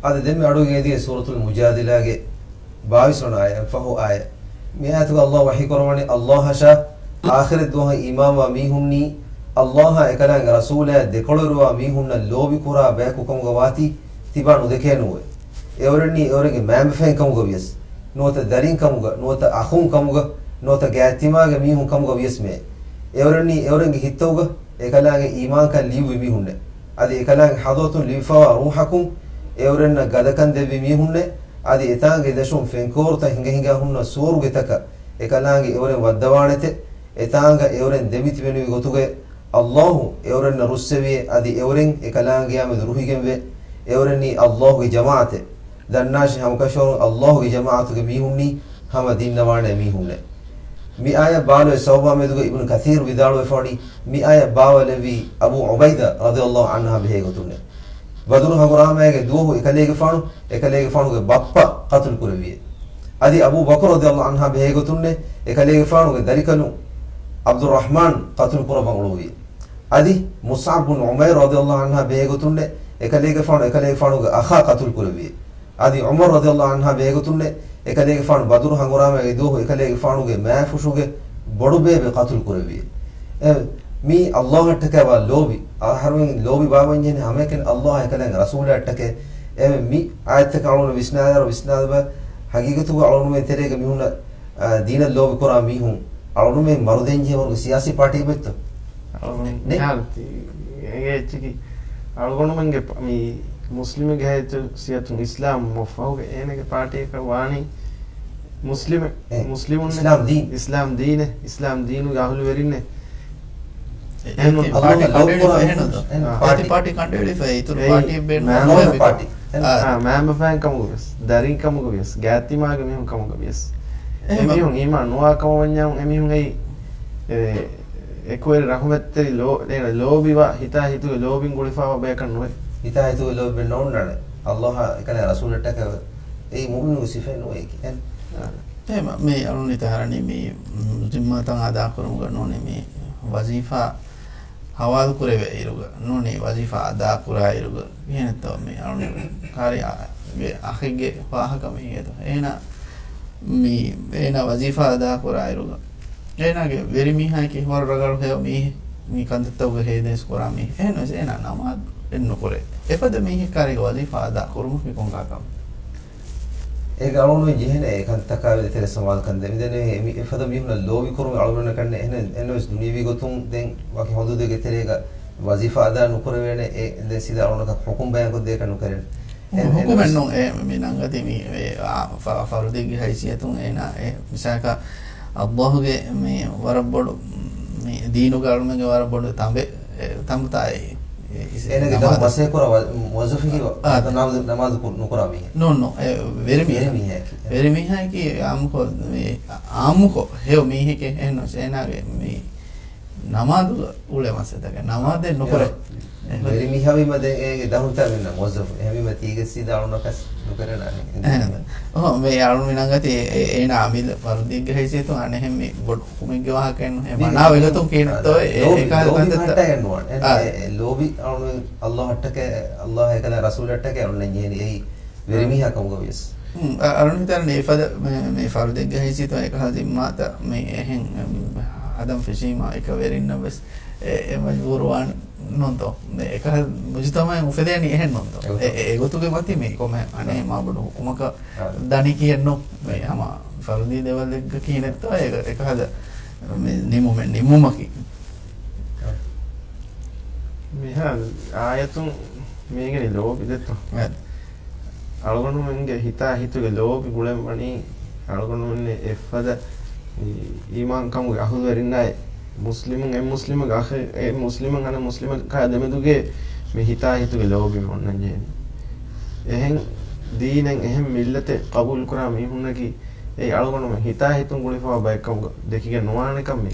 އާދެ، ދެންމެ އަޑުގެ އެދިޔަ ސޫރަތުލް މުޖާދިލާގެ ބާވީސް ވަނަ އާޔަތް، ފަހު އާޔަތް. މި އާޔަތުގަ އައްލާހު ވަޙީ ކުރައްވަނީ، އައްލާހަށާ އާޚިރަތް ދުވަހަށް އީމާންވާ މީހުންނީ، އައްލާހާ އެކަލާނގެ ރަސޫލާ ދެކޮޅުވެރިވާ މީހުންނަށް ލޯބިކުރާ ބަޔަކު ކަމުގަ ވާތީ، ތިބާ ނުދެކޭނުވެ. އެއުރެންނީ އެއުރެންގެ މައިންބަފައިން ކަމުގަ ވިޔަސް، ނުވަތަ ދަރިން ކަމުގަ، ނުވަތަ އަޚުން ކަމުގަ، ނުވަތަ ގާތްތިމާގެ މީހުން ކަމުގަ ވިޔަސް މެ. އެއުރެންނީ އެއުރެންގެ ހިތްތަކުގަ އެކަލާނގެ އީމާންކަން ލިޔުއްވި މީހުންނެ. އަދި އެކަލާނގެ ހަޟްރަތުން ލިބިފަވާ ރޫޙަކުން އެއުރެންނަށް ގަދަކަން ދެއްވި މީހުންނެ. އަދި އެތާނގެ ދަށުން ފެންކޯރުތައް ހިނގަ ހިނގާ ހުންނަ ސުވަރުގެތަކަށް އެކަލާނގެ އެއުރެން ވައްދަވާނެތެ. އެތާނގަ އެއުރެން ދެމިތިބެނިވި ގޮތުގައި އައްލާހު އެއުރެންނަށް ރުއްސެވިއޭ. އަދި އެއުރެން އެކަލާނގެއާމެދު ރުހިގެންވޭ. އެއުރެންނީ އައްލާހުގެ ޖަމާޢަތެއް. ދަންނާށި ހަމަކަށަވަރުން އައްލާހުގެ ޖަމާޢަތުގެ މީހުންނީ ހަމަ ދިންނަވާނެ މީހުންނެއް. މި އާޔަތް ބާލުވެ ސަބަބާމެދުގަ އިބްނު ކަޘީރު ވިދާޅުވެފަވަނީ، މި އާޔަތް ބާވަލެއްވީ އަބޫ ޢުބައިދާ ރަޟިޔަﷲ ޢަންހާ ބެހޭގޮތުންނެ. ބަދުރު ހަނގުރާމައިގެ ދުވަހު އެކަލޭގެފާނު، އެކަލޭގެފާނުގެ ބައްޕަ ޤަތުލު ކުރެއްވިއެ. އަދި އަބޫ ބަކުރު ރަޟިޔަﷲ ޢަންހާ ބެހޭގޮތުންނެ، އެކަލޭގެފާނުގެ ދަރިކަލުން ޢަބްދުއްރަޙްމާން ޤަތުލު ކުރައްވަން އުޅުއްވިއެ. އަދި މުޞްޢަބް ބުން ޢުމައިރު ރަޟިޔަﷲ ޢަންހާ ބެހޭގޮތުންނެ، އެކަލޭގެފާނު އެކަލޭގެފާނުގެ އަޚާ ޤަތުލު ކުރެއްވިއެ. އަދި ޢުމަރު ރަޟިޔަﷲ ޢަންހާ ބެހޭގޮތުންނެ، އެކަލޭގެފާނު ބަދުރު ހަނގުރާމައިގެ ދުވަހު އެކަލޭގެފާނުގެ މާފުށުގެ ބޮޑު ބޭބެ ޤަތުލު ކުރެއްވިއެ. އެ، މީ އައްލާހަށްޓަކައި ވާ ލޯބި. އަހަރުމެން ލޯބި ބާވަންޖެހެނީ ހަމައެކަނި އައްލާހާ އެކަލާނގެ ރަސޫލާއަށްޓަކައި. އެ، މި އާޔަތްތަކަށް އަޅުގަނޑު ވިސްނާލާރު ވިސްނާލަބަ ހަގީގަތުގަ އަޅުގަނޑުމެން ތެރޭގަ މިހުންނަ، އާ، ދީނަށް ލޯބި ކުރާ މީހުން އަޅުގަނޑުމެން މަރުދޭން ޖެހޭ ވަރުގެ ސިޔާސީ ޕާޓީއެއް ވެއްތޯ؟ އަޅުގަނޑު ނެ؟ މިހާރު ތި-، އެނގޭ އެއްޗަކީ އަޅުގަނޑުމެންގެ ޕ-، މި މުސްލިމެއްގެ ހައިތު ސިޔަތުން އިސްލާމް މަ ފަހުގެ އޭނަގެ ޕާޓީއަކަށް ވާނީ މުސްލިމެއް، އެ، މުސްލިމުންނެއް، އިސްލާމް ދީން. އިސްލާމް ދީނެއް، އިސްލާމް ދީނުގެ އަހުލުވެރިންނެއް. އެ، އެހެން އެ، ނު-، ޕާޓީ އައްލާހު ކަނޑައެޅިފަ ލޯބިކުރާ އެހެން ނު-، އެ، އާ. ޕާޓީ. އެ، ޕާޓީ ކަނޑައެޅިފަ އިތުރު އެ، ޕާޓީއެއް ބޭނުން މާ-، ނުވޭ މާ-، މިކޮށް. ޕާޓީ. އެ، އާ. އާ، މާމަފައިން ކަމުގަ ވިޔަސް، ދަރިން ކަމުގަ ވިޔަސް، ގާތްތިމާގެ މީހުން ކަމުގަ ވިޔަސް. އެ، އެ މާ-، މީހުން އީމާން ނުވާ ކަމަށް ވަންޏާ އެ މީހުން އެއީ، އެ، އެކުވެރި ރަޙުމަތްތެރި ލޯ-، އޭނަ ލޯބިވާ، ހިތާ ހިތުގެ ލޯބިން ގުޅިފަވާ ބަޔަކަށް ނުވޭ. ހިތާ ހިތުގެ ލޯބި ނޯންނާނެ. ﷲ އާ އެކަލާ ރަސޫލަށްޓަކައި އެއީ މުއުމިނުގެ ސިފައެއް ނުވޭ ކިޔަން. އާ. އެހެން މި އަޅުން ހިތަށް ހަރަނީ މި ޒިންމާތައް އަދާކުރުމުގަ ނޫނީ މި ވަޒީފާ ހަވާލު ކުރެވޭ އިރުގަ ނޫނީ ވަޒީފާ އަދާ ކުރާ އިރުގަ ކިހިނެއްތޯ މި އަޅުން ކާރި އާ-، ގެ އަޚެއްގެ ވާހަކަ މި ހިޔޭތޯ. އޭނާ މި އޭނާ ވަޒީފާ އަދާ ކުރާ އިރުގަ އޭނާގެ ވެރިމީހާއަކީ ވަރަށް ރަގަޅު ހެޔޮ މީހެއް. މި ކަންތައްތަކުގަ ހޭދައިސް ކުރާ މީހެއް. އެހެންވެސް އޭނާ ނަމާދު އެއްނުކުރޭ. އެފަދަ މީހެއް ކާރިގެ ވަޒީފާ އަދާ ކުރުމަކީ ކޮންކަހަލަ ކަމެއް؟ އޭގެ އަޅުގަނޑުމެން ޖެހޭނެ އެ ކަންތަކާ ވެދެ ތެރެ ސަމާލުކަން ދޭ. މިދެންނެވި އެ މި-، އެފަދަ މީހުންނަށް ލޯބި ކުރުމެއް އަޅުގަނޑަކަށް ނެ-، އެހެނެއް އެންނަވެސް ދުނިޔެވީ ގޮތުން ދެން ވަކި ހުދޫދެއްގެ ތެރޭގަ ވަޒީފާ އަދާ ނުކުރެވޭނެ އެ ދެން ސީދާ އަޅުގަނޑަކަށް ޙުކުމް ބަޔާންކޮށްދޭކަށް ނުކެރޭނެ. އެ-، އެ-، ހުކުމެއް އެންނަވެސް ނޫން. އެ މި ނަންގަތީ މި އެ އާ ފަ-، ފަރުދީގެ ހައިސިއްޔަތުން އޭނާ އެ މިސާލަކަށް ﷲ ގެ މި ވަރަށް ބޮޑު މި ދީނުގެ އަޅުމެންގެ ވަރަށް ބޮޑު ތަނބެއް، އެ، ތަނބުތާއި، އެ، އިސް-، އޭނާގެ ދަށުން ނަމާދު. މަސައްކަތް ކުރާ ވަ-، މުވައްޒަފަކީ ވަ-، އާ، ނަމާދު، ނަމާދު ކު-، ނުކުރާ މީހެއް. ނޫން، ނޫން. އެ، ވެރި މީހެއް. ވެރި މީހެއް. ވެރި މީހާއަކީ އާއްމުކޮށް، މި، އާއްމުކޮށް ހެޔޮ މީހެކޭ. އެހެންނުވެސް އޭނާގެ މި ނަމާދުގަ އުޅޭ މަސައްކަތް ނަމާދެއް ނުކުރޭ. އެ، އެ، ވެރި މީހާ ވީމަ ދެން އޭގެ ދަށުން ތައް މިންނަ މުވައްޒަފު. އެހެންވީމަ ތީގެ ސީދާ އަޅުނަކަސް ނުކެރޭނެ އަނެއް. އެހެން. އޮހޮ، މި އަޅުން މި ނަންގަތީ އެ-، އޭނާ އަމިއްލަ ފަރުދީގެ ހައިސިއްޔަތުން އަނެއްހެން މި ބޮޑު ހުކުމެއްގެ ވާހަކައެއް ނޫން. އެ މި މަނާ ވެގަތުން ކީނެއްތޯ އެ-، އެ-، އެކަހަލަ ކަންތައްތައް. ލޯބި އަޅުން އައްލާހަށްޓަކައި، އައްލާހަށްޓަކައި އަޅުން ޖެހޭނީ އެއީ ވެރި މީހާ ކަމުގަ ވިޔަސް. ހުން، އަ-، އަޅުން ހިތަށް އަރަނީ އެފަދަ މި، މި ފަރުދެއްގެ ހައިސިއްޔަތުން އެކަހަލަ ޒިންމާތައް މި އެހެން، އެ، ހަދަން ފެށީމާ އެކަ ވެރިންނަށް ވެސް އެ، އެ މަޖްބޫރުވާން ނޫންތޯ؟ އެކަހަލަ މުޖުތަމަޢެއް އުފެދޭނީ އެހެން ނޫންތޯ؟ އެ، އެ، އެގޮތުގެ މަތި މި ކޮމެ އަނެއް މާ ބޮޑު ހުކުމަކަށް ދަނީ ކިޔެއްނު. މި ހަމަ ފަރުދީ ދެވަލެއްގަ ކިހިނެއްތޯ އެ، އެކަހަލަ މި ނިމުމެއް ނިމުމަކީ. މިހާ އާޔަތުން މީގެނި ލޯބި ދެއްތޯ؟ އަޅުގަނޑުމެންގެ ހިތާ ހިތުގެ ލޯބި ގުޅެން ވަނީ އަޅުގަނޑުމެން އެއްފަދަ އީ-، އީމާންކަމުގެ އަހުލުވެރިންނާއި މުސްލިމުން އެއް މުސްލިމަކާ އެއް މުސްލިމަކާ ދެމެދުގެ މި ހިތާ ހިތުގެ ލޯބި އޮންނަން ޖެހެނީ. އެހެން ދީނެއް އެހެން މިއްލަތެއް ޤަބޫލުކުރާ މީހުންނަކީ އެއީ އަޅުގަނޑުމެން ހިތާ ހިތުން ގުޅިފަވާ ބައެއްކަމުގަ ދެކިގެން ނުވާނެކަން މި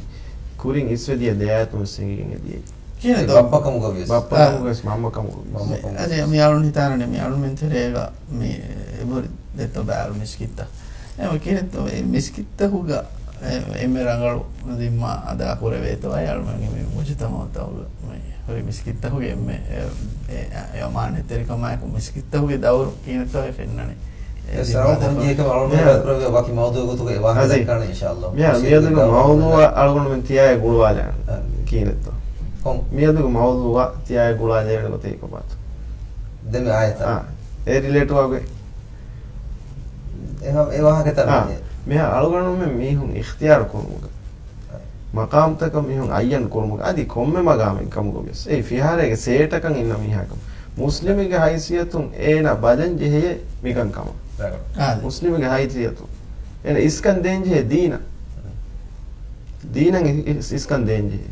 ކުރިން އިސްވެދިޔަ ދެއާޔަތުން ވެސް ހިނގިގެން އެދިޔައީ. ކިހިނެއްތޯ؟ ބައްޕަކަމުގަ ވިޔަސް. ބައްޕަކަމުގަ ވެސް މަންމަކަމުގަ ވިޔަސް. އަދި މި އަޅުން ހިތާނަނީ މި އަޅުމެން ތެރޭގަ މި އެބަހުރި ދެއްތޯ ބާރު މިސްކިތްތައް. އެ ކިހިނެއްތޯ އެ މިސްކިތްތަކުގަ އެ-، އެންމެ ރަނގަޅު ޒިންމާ އަދާ ކުރެވޭތޯ އައި އަޅުމެންގެ މި މުޖުތަމަޢުތަކުގަ މި ހުރި މިސްކިތްތަކުގެ އެންމެ އެ-، އެ-، އެ އަމާނަތްތެރިކަމާއެކު މިސްކިތްތަކުގެ ދައުރު ކިހިނެއްތޯ އެ ފެންނަނީ. އެ ސަރަހަށް ކޮން ޖެހިކަމަށް އަޅުގަނޑު ވަކި މައުޟޫޢަކު އެ ވާހަކަ ދައްކާނެ އިންޝާﷲ. މިހާ މިއަދުގެ މައުޟޫޢަށް އަޅުގަނޑުމެން ތިޔާއެއް ގުޅުވާލާނެ. ކިހިނެއްތޯ؟ ކޮން؟ މިއަދުގެ މައުޟޫޢަށް ތިޔާއެއް ގުޅުވާލެވޭނެ ގޮތެއް ކޮބާތޯ؟ ދެން މި އާޔަތާ. އާ، އެ ރިލޭޓުވާގޮތް. އެ ހަ-، އެ ވާހަކަތައް އާ، މި-، މިހާ އަޅުގަނޑުމެން މީހުން އިޚްތިޔާރު ކުރުމުގަ. މަޤާމްތަކަށް މީހުން އައްޔަން ކުރުމުގަ އަދި ކޮންމެ މަގާމެއް ކަމުގަ ވިޔަސް، އެއީ ފިހާރައިގެ ސޭޓަކަށް އިންނަ މީހާކަމަށް މުސްލިމެއްގެ ހައިސިއްޔަތުން އޭނާ ބަލަން ޖެހެޔޭ މިކަން ކަމަށް. އާ. މުސްލިމެއްގެ ހައިސިއްޔަތުން އޭނާ އިސްކަން ދޭން ޖެހޭ ދީނަށް. ދީނަށް އި-، އިސް-، އިސްކަން ދޭން ޖެހޭ.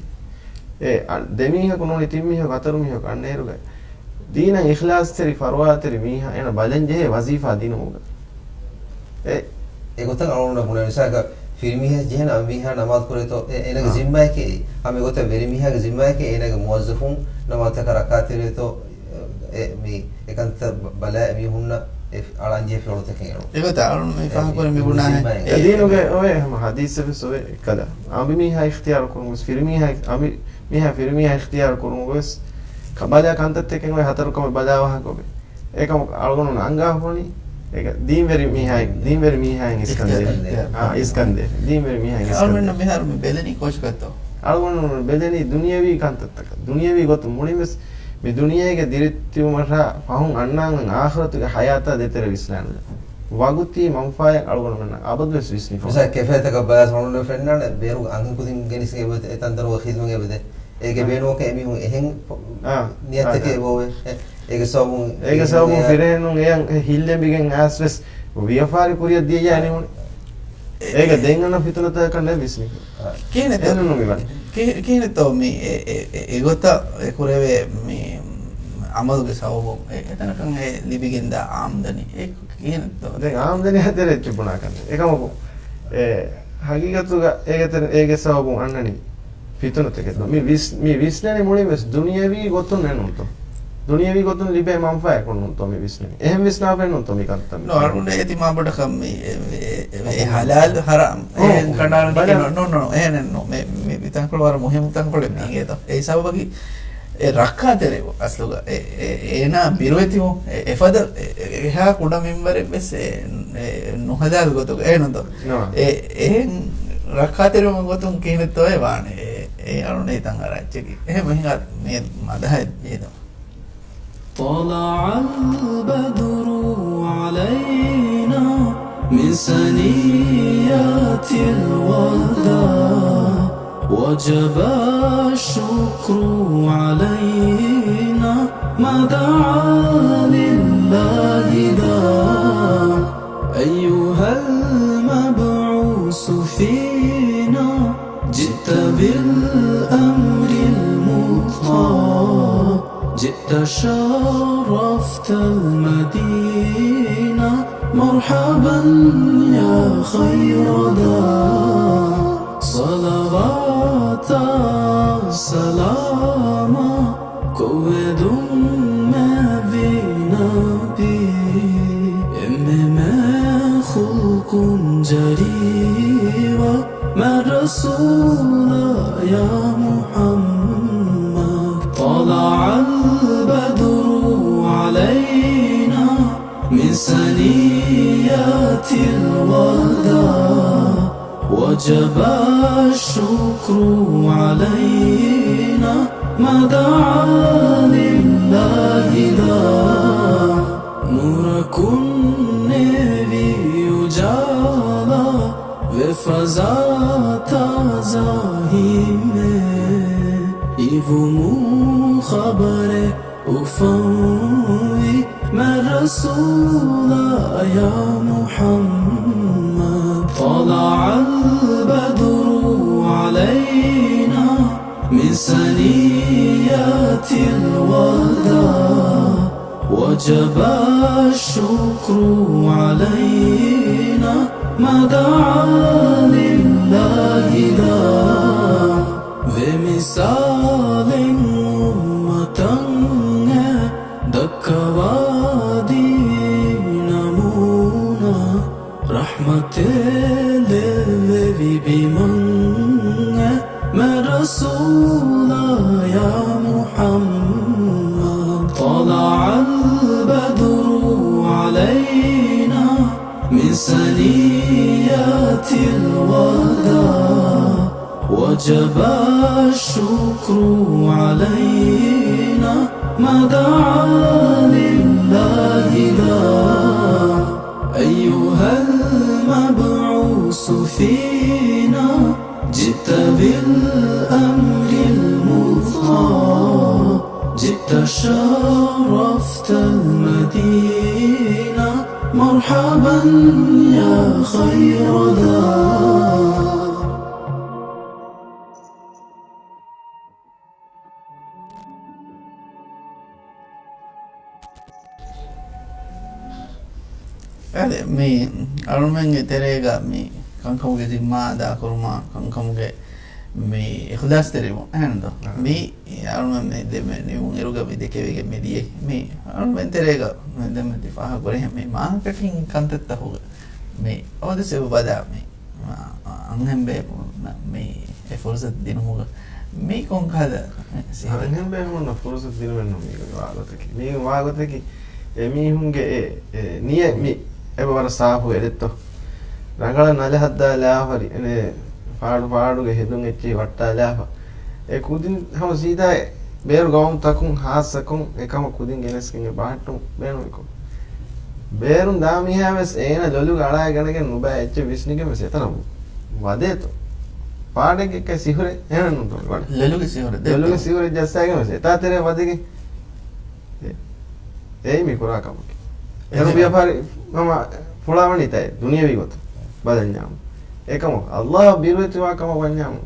އެ، އަ، ދެ މީހަކު ނޫނީ ތިން މީހަކު ހަތަރު މީހަކު އަންނައިރުގަ ދީނަށް އިޚްލާޞްތެރި ފަރުވާތެރި މީހާ އޭނަ ބަލަން ޖެހޭ ވަޒީފާ ދިނުމުގަ. އެ، އެގޮތަށް އަޅުގަނޑު ބުނޭ މިސާލަކަށް ފިރިމީހާ ޖެހޭނެ އަންމީހާ ނަމާދު ކުރޭތޯ، އެ، އޭނަގެ އާ. ޒިންމާއެކޭ އެއީ. ހަމަ އެގޮތަށް ވެރިމީހާގެ ޒިންމާއެކޭ އޭނަގެ މުވައްޒަފުން ނަމާދުތަކަށް ރައްކާތެރިވޭތޯ، އެ، މި އެކަންތައް ބަ-، ބަލާ އެމީހުންނަށް އެ އަޅަންޖެހޭ ފިޔަޅުތަކެއް އެޅުން. އެގޮތަށް އަޅުން މި އެ، ފާހަގަކުރި މި މި ބުނާހެން. ޒިންމާއެއް. އެ، އެ، ދީނުގެ އެ، އޮވޭ ހަމަ ޙަދީޘް ވެސް އޮވޭ އެކަލަ. އަނބިމީހާ އިޚްތިޔާރު ކުރުމުން ވެސް ފިރިމީހާ އަނބި މީހާ ފިރިމީހާ އިޚްތިޔާރު ކުރުމުގަ ވެސް ކަ-، ބަލާ ކަންތައްތަކެއް އޮވޭ ހަތަރު ކަމެއް ބަލާ ވާހަކަ އޮވޭ. އެކަމަކު އަޅުގަނޑު އަންގާފަ ވަނީ، އޭގެ ދީންވެރި މީހާއެއް، ދީންވެރި މީހާއެއް އިސްކަންދޭ. އިސްކަންދޭ. އާ، އިސްކަންދޭ. ދީންވެރި މީހާއެއް އަޅުގަނޑު އިސްކަންދޭ. މިހާރު މި ބެލެނީ ކޮށިކަތޯ؟ އަޅުގަނޑު ބެލެނީ ދުނިޔަވީ ކަންތައްތަކަށް. ދުނިޔަވީ ގޮތުން މުޅިން ވެސް މި ދުނިޔޭގެ ދިރިއުޅުމަށާ ފަހުން އަންނާން އާޚިރަތުގެ ޙަޔާތާ ދޭތެރޭ ވިސްނާނެ. ވަގުތީ މަންފާއެއް އަޅުގަނޑުމެންނަށް އަބަދުވެސް ވިސްނިފަ. މިސާލަކަށް ކެފޭތަކަށް ބަލާ ސަމަނުން ފެންނާނެ ބޭރު އަންހެން ކުދިން ގެނެސްގެން އެބަ އެ ތަންތަނުގަ ޚިދުމަތް އެބަދޭ. އޭގެ އާ. ބޭނުމަކަށް އެމީހުން އެހެން އާ. ނިޔަތްތަކެއް އާ. އެބައޮވޭ. އެ، އޭގެ ސަބަބުން އޭގެ ސަބަބުން އެ، ފިރިހެނުން އެޔަށް ހިތްލެނބިގެން އައިސް ވެސް ވިޔަފާރި ކުރިއަށް ދިޔައީ އަނެއް ނޫނޭ. އޭގެ ދެން އަންނަ ފިތުނަތަކަށް ނެއް ވިސްނިފަ. އާ. ކިހިނެއްތޯ އެހެންނު މި ވަނީ. ކި-، ކިހިނެއްތޯ މި އެ، އެ، އެ، އެގޮތަށް އެ ކުރެވޭ މި އަމަލުގެ ސަބަބުން އެ، އެތަނަކަށް އެ ލިބިގެންދާ އާމްދަނީ އެ ކިހިނެއްތޯ؟ ދެން އާމްދަނީ ހަތެރެއް ތިބުނާ ކަން. އެކަމަކު އެ ހަގީގަތުގަ އޭގެ ތެރެ-، އޭގެ ސަބަބުން އަންނަނީ ފިތުނަތަކެއް ދޯ. މި ވިސް-، މި ވިސްނެނީ މުޅިން ވެސް ދުނިޔަވީ ގޮތުން ނޫންތޯ؟ ދުނިޔަވީ ގޮތުން ލިބޭ މަންފާއަކުން ނޫންތޯ މި ވިސްނެނީ؟ އެހެން ވިސްނާފައެއް ނޫންތޯ މި ކަންތައް މި؟ ނޯ، އަޅުގަނޑަށް އޭތި މާބޮޑަކަށް މި އެ، އެ، އެ، އެ ހަލާލު ހަރާމް އެހެން ކަނޑާލަން ނޯ، ނޯ، ނޯ، ނޯ، އެހެނެއް ނޫން. މި، މި، މި ތަންކޮޅު ވަރަށް މުހިއްމު ތަންކޮޅެއް މީގޭތޯ. އެ ހިސާބަކީ އެ ރައްކާތެރިވުން އަސްލުގަ އެ، އެ، އޭނާ ބިރުވެތިވުން އެ، އެފަދަ އެ، އެ، އެހާ ކުޑަ މިންވަރެއް ވެސް އެ، އެ، ނުހަލާލު ގޮތުގަ އެ ނުތޯ. ނޯ. އެ، އެހެން ރައްކާތެރިވުން ގޮތުން ކިހިނެއްތޯއޭ ވާނެ. އެ، އެ އަޅުން އެތަން އަރާ އެއްޗަކީ. އެހެން މިހިނގާ މި މަދަހައެއް ޖެހިދަމާ. طلع البدر علينا من ثنيات الوداع، وجب الشكر علينا ما دعا لله داع. أيها المبعوث فينا، جئت بالأمر المطاع، جئت شرفت المدينة، مرحبا يا خير داع. صلوات سلاما ކޮށްވެދުން މެ ވީ ނަބީ، އެންމެ މެ ޚުލްޤުން ޖަރީވާ މެ ރަސޫލާ ޔާ މުޙައްމަދު. طلع البدر علينا من ثنيات الوداع، وجب الشكر علينا ما دعا لله داع. ނުރަކުން ނެވި އުޖާލާ ވެ ފަޒާ ތާޒާ ހިމޭ، އިވުމުން ޚަބަރެއް އުފަންވީ މެ ރަސޫލާ ޔާ މުޙައްމަދު. طلع البدر علينا من ثنيات الوداع، وجب الشكر علينا ما دعا لله داع. ވެ މިސާލެއް އުއްމަތަށް އެ ދައްކަވާދީ ނަމޫނާ، ރަޙްމަތެއް ލެއްވެވި ބިމަށް އެ މެ ރަސޫލާ ޔާ މުޙައްމަދު. طلع البدر علينا من ثنيات الوداع، وجب الشكر علينا ما دعا لله داع. أيها المبعوث فينا، جئت بالأمر المطاع، جئت شرفت المدينة، مرحبا يا خير داع. އަދި މި އަޅުމެންގެ ތެރޭގަ މި ކަންކަމުގެ ޒިންމާ އަދާކުރުމާ، ކަންކަމުގެ މި އިޚްލާޞްތެރިވުން އެހެންދޯ؟ އާ. މި އަޅުމެން މި ދެމެ ނިމުން އިރުގަ މި ދެކެވިގެން މި ދިޔައީ. މި އަޅުމެން ތެރޭގަ މި ދެމެ ތި ފާހަގަކުރިހެން މި މާކެޓިން ކަންތައްތަކުގަ މި އޯދިސެވު ބަލާ މި އަންހެން ބޭފުޅުންނަށް މި އެ ފުރުސަތު ދިނުމުގަ މީ ކޮންކަހަލަ ސިހުރެއް؟ އަންހެން ބޭފުޅުންނަށް ފުރުސަތު ދިނުމެއްނު މީގެ ވާގޮތަކީ. މީގެ ވާގޮތަކީ އެމީހުންގެ އެ، އެ ނިޔަތް މި އެބަ ވަރަށް ސާފު އެދެއްތޯ. ރަނގަޅަށް ނަލަ ހައްދާލާފަ ރި-، އެ ފާޑު ފާޑުގެ ހެދުން އެއްޗެހި ވައްޓާލާފަ. އެ ކުދިން ހަމަ ސީދާ ބޭރު ގައުމުތަކުން ހާއްސަކޮށް އެކަމަށް ކުދިން ގެނެސްގެން އެ ބަހައްޓުން ބޭނުމިކޮށް. ބޭރުން ދާ މީހާ ވެސް އޭނަ ލޮލުގަ އަޅާގަނެގެން ނުބައި އެއްޗެއް ވިސްނިގެން ވެސް އެތަނަށް ވަދޭތޯ. ވަދޭތޯ. ޕާޑެއްގެ ސިހުރެއް އެހެނެއް ނޫންތޯ މި ވަނީ. ލޮލުގެ ސިހުރެއް ދޭތޯ. ލޮލުގެ ސިހުރެއް ޖައްސާގެން ވެސް އެތާ ތެރޭ ވަދެގެން. އެ-، އެއީ މި ކުރާ ކަމަކީ. އެހެން. އެރު ވިޔަފާރި ހަމަ ފުޅާވަނީތާ އެ ދުނިޔަވީ ގޮތުން ބަލަންޏާމު. އެކަމަކު ﷲ ބިރުވެތިވާ ކަމަށް ވަންޏާމު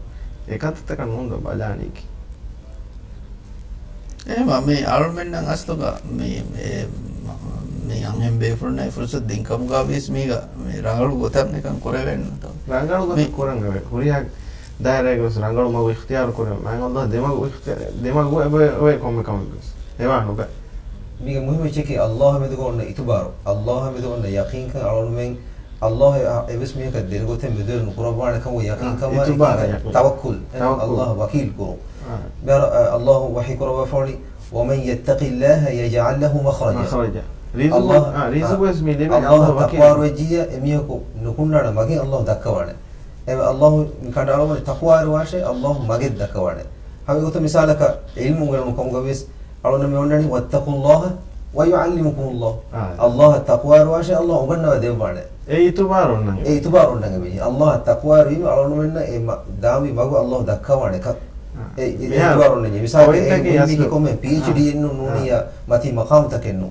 އެ ކަންތައްތަކަށް ނޫންތޯ ބަލާނީކީ. އެހެންވާ، މި އަޅުމެންނަށް އަސްލުގަ މި، އެ، މި އަންހެން ބޭފުޅުންނަށް އެ ފުރުސަތު ދިން ކަމުގަ ވިޔަސް މީގަ މި ރަނގަޅު ގޮތަށް މިކަން ކުރެވޭނެތޯ؟ ރަނގަޅު ގޮތަށް މި ކުރަން އެބަ ހުރިހާ ދާއިރާގަވެސް ރަނގަޅު މަގު އިޚްތިޔާރު ކުރެވޭ. މާތް ﷲ ދެމަގު އިޚްތިޔާރު، ދެމަގު އެބަ އޮވޭ ކޮންމެ ކަމެއްވެސް އެވާނުބެ. މީގެ މުހިއްމު އެއްޗަކީ ﷲ މެދުގަ އޮންނަ އިތުބާރު، ﷲ މެދު އޮންނަ ޔަޤީންކަން އަޅުގަނޑުމެން ﷲ އެ-، އެއްވެސް މީހަކަށް ދިރިގޮތެއް މެދުވެރި ނުކުރައްވާނެ ކަމުގެ ޔަޤީންކަމާ އިތުބާރު، އެކީ ޔަޤީން. ތަވައްކުލް. ތަވައްކުލް. ﷲ ވަކީލް ކުރުން. އާ. މިހާރު، އަ، ﷲ ވަޙީ ކުރައްވާފަވަނީ، وَمَن يَتَّقِ اللَّهَ يَجْعَل لَّهُ مَخْرَجًا. މަޚްރަޖަ. ރިޒުގު، ﷲ، އާ، ރިޒުގުވެސް މި ލިބެނީ ﷲ އަށް ވަކީލު. ތަޤްވާވެއްޖިއްޔާ އެމީހަކު ނުކުންނާނެ މަގެއް ﷲ ދައްކަވާނެ. އެ ﷲ މި ކަނޑައަޅުވަނީ ތަޤްވާވެރިވާށޭ ﷲ މަގެއް ދައްކަވާނެ. ހަމަ އެގޮތަށް މިސާލަކަށް ޢިލްމު އުނގެނުނު ކަމުގަވެސް އަޅުގަނޑު މި އޮންނަނީ وَاتَّقُوا اللَّهَ وَيُعَلِّمُكُمُ اللَّهُ. އާ. ﷲ އަށް ތަޤްވާވެރިވާށޭ ﷲ އުނގަންނަވަ ދެއްވާނެ. އެ އިތުބާރު އޮންނަން. އެ އިތުބާރު އޮންނަން އެބަޖެހޭ. ﷲ އަށް ތަޤްވާވެރިވީމަ އަޅުގަނޑުމެންނަށް އެ މަ-، ދާންވީ މަގު ﷲ ދައްކަވާނެ ކަން. އާ. އެ، އެ މިހާރު އިތުބާރު އޮންނަނީ. މިސާލަކަށް ޕޮއިންޓަކީ އެ އަސްލު، މީހަކީ ކޮންމެ ޕީއެޗްޑީ އާ. އެއްނު ނޫނިއްޔާ މަތީ މަޤާމުތަކެއްނު.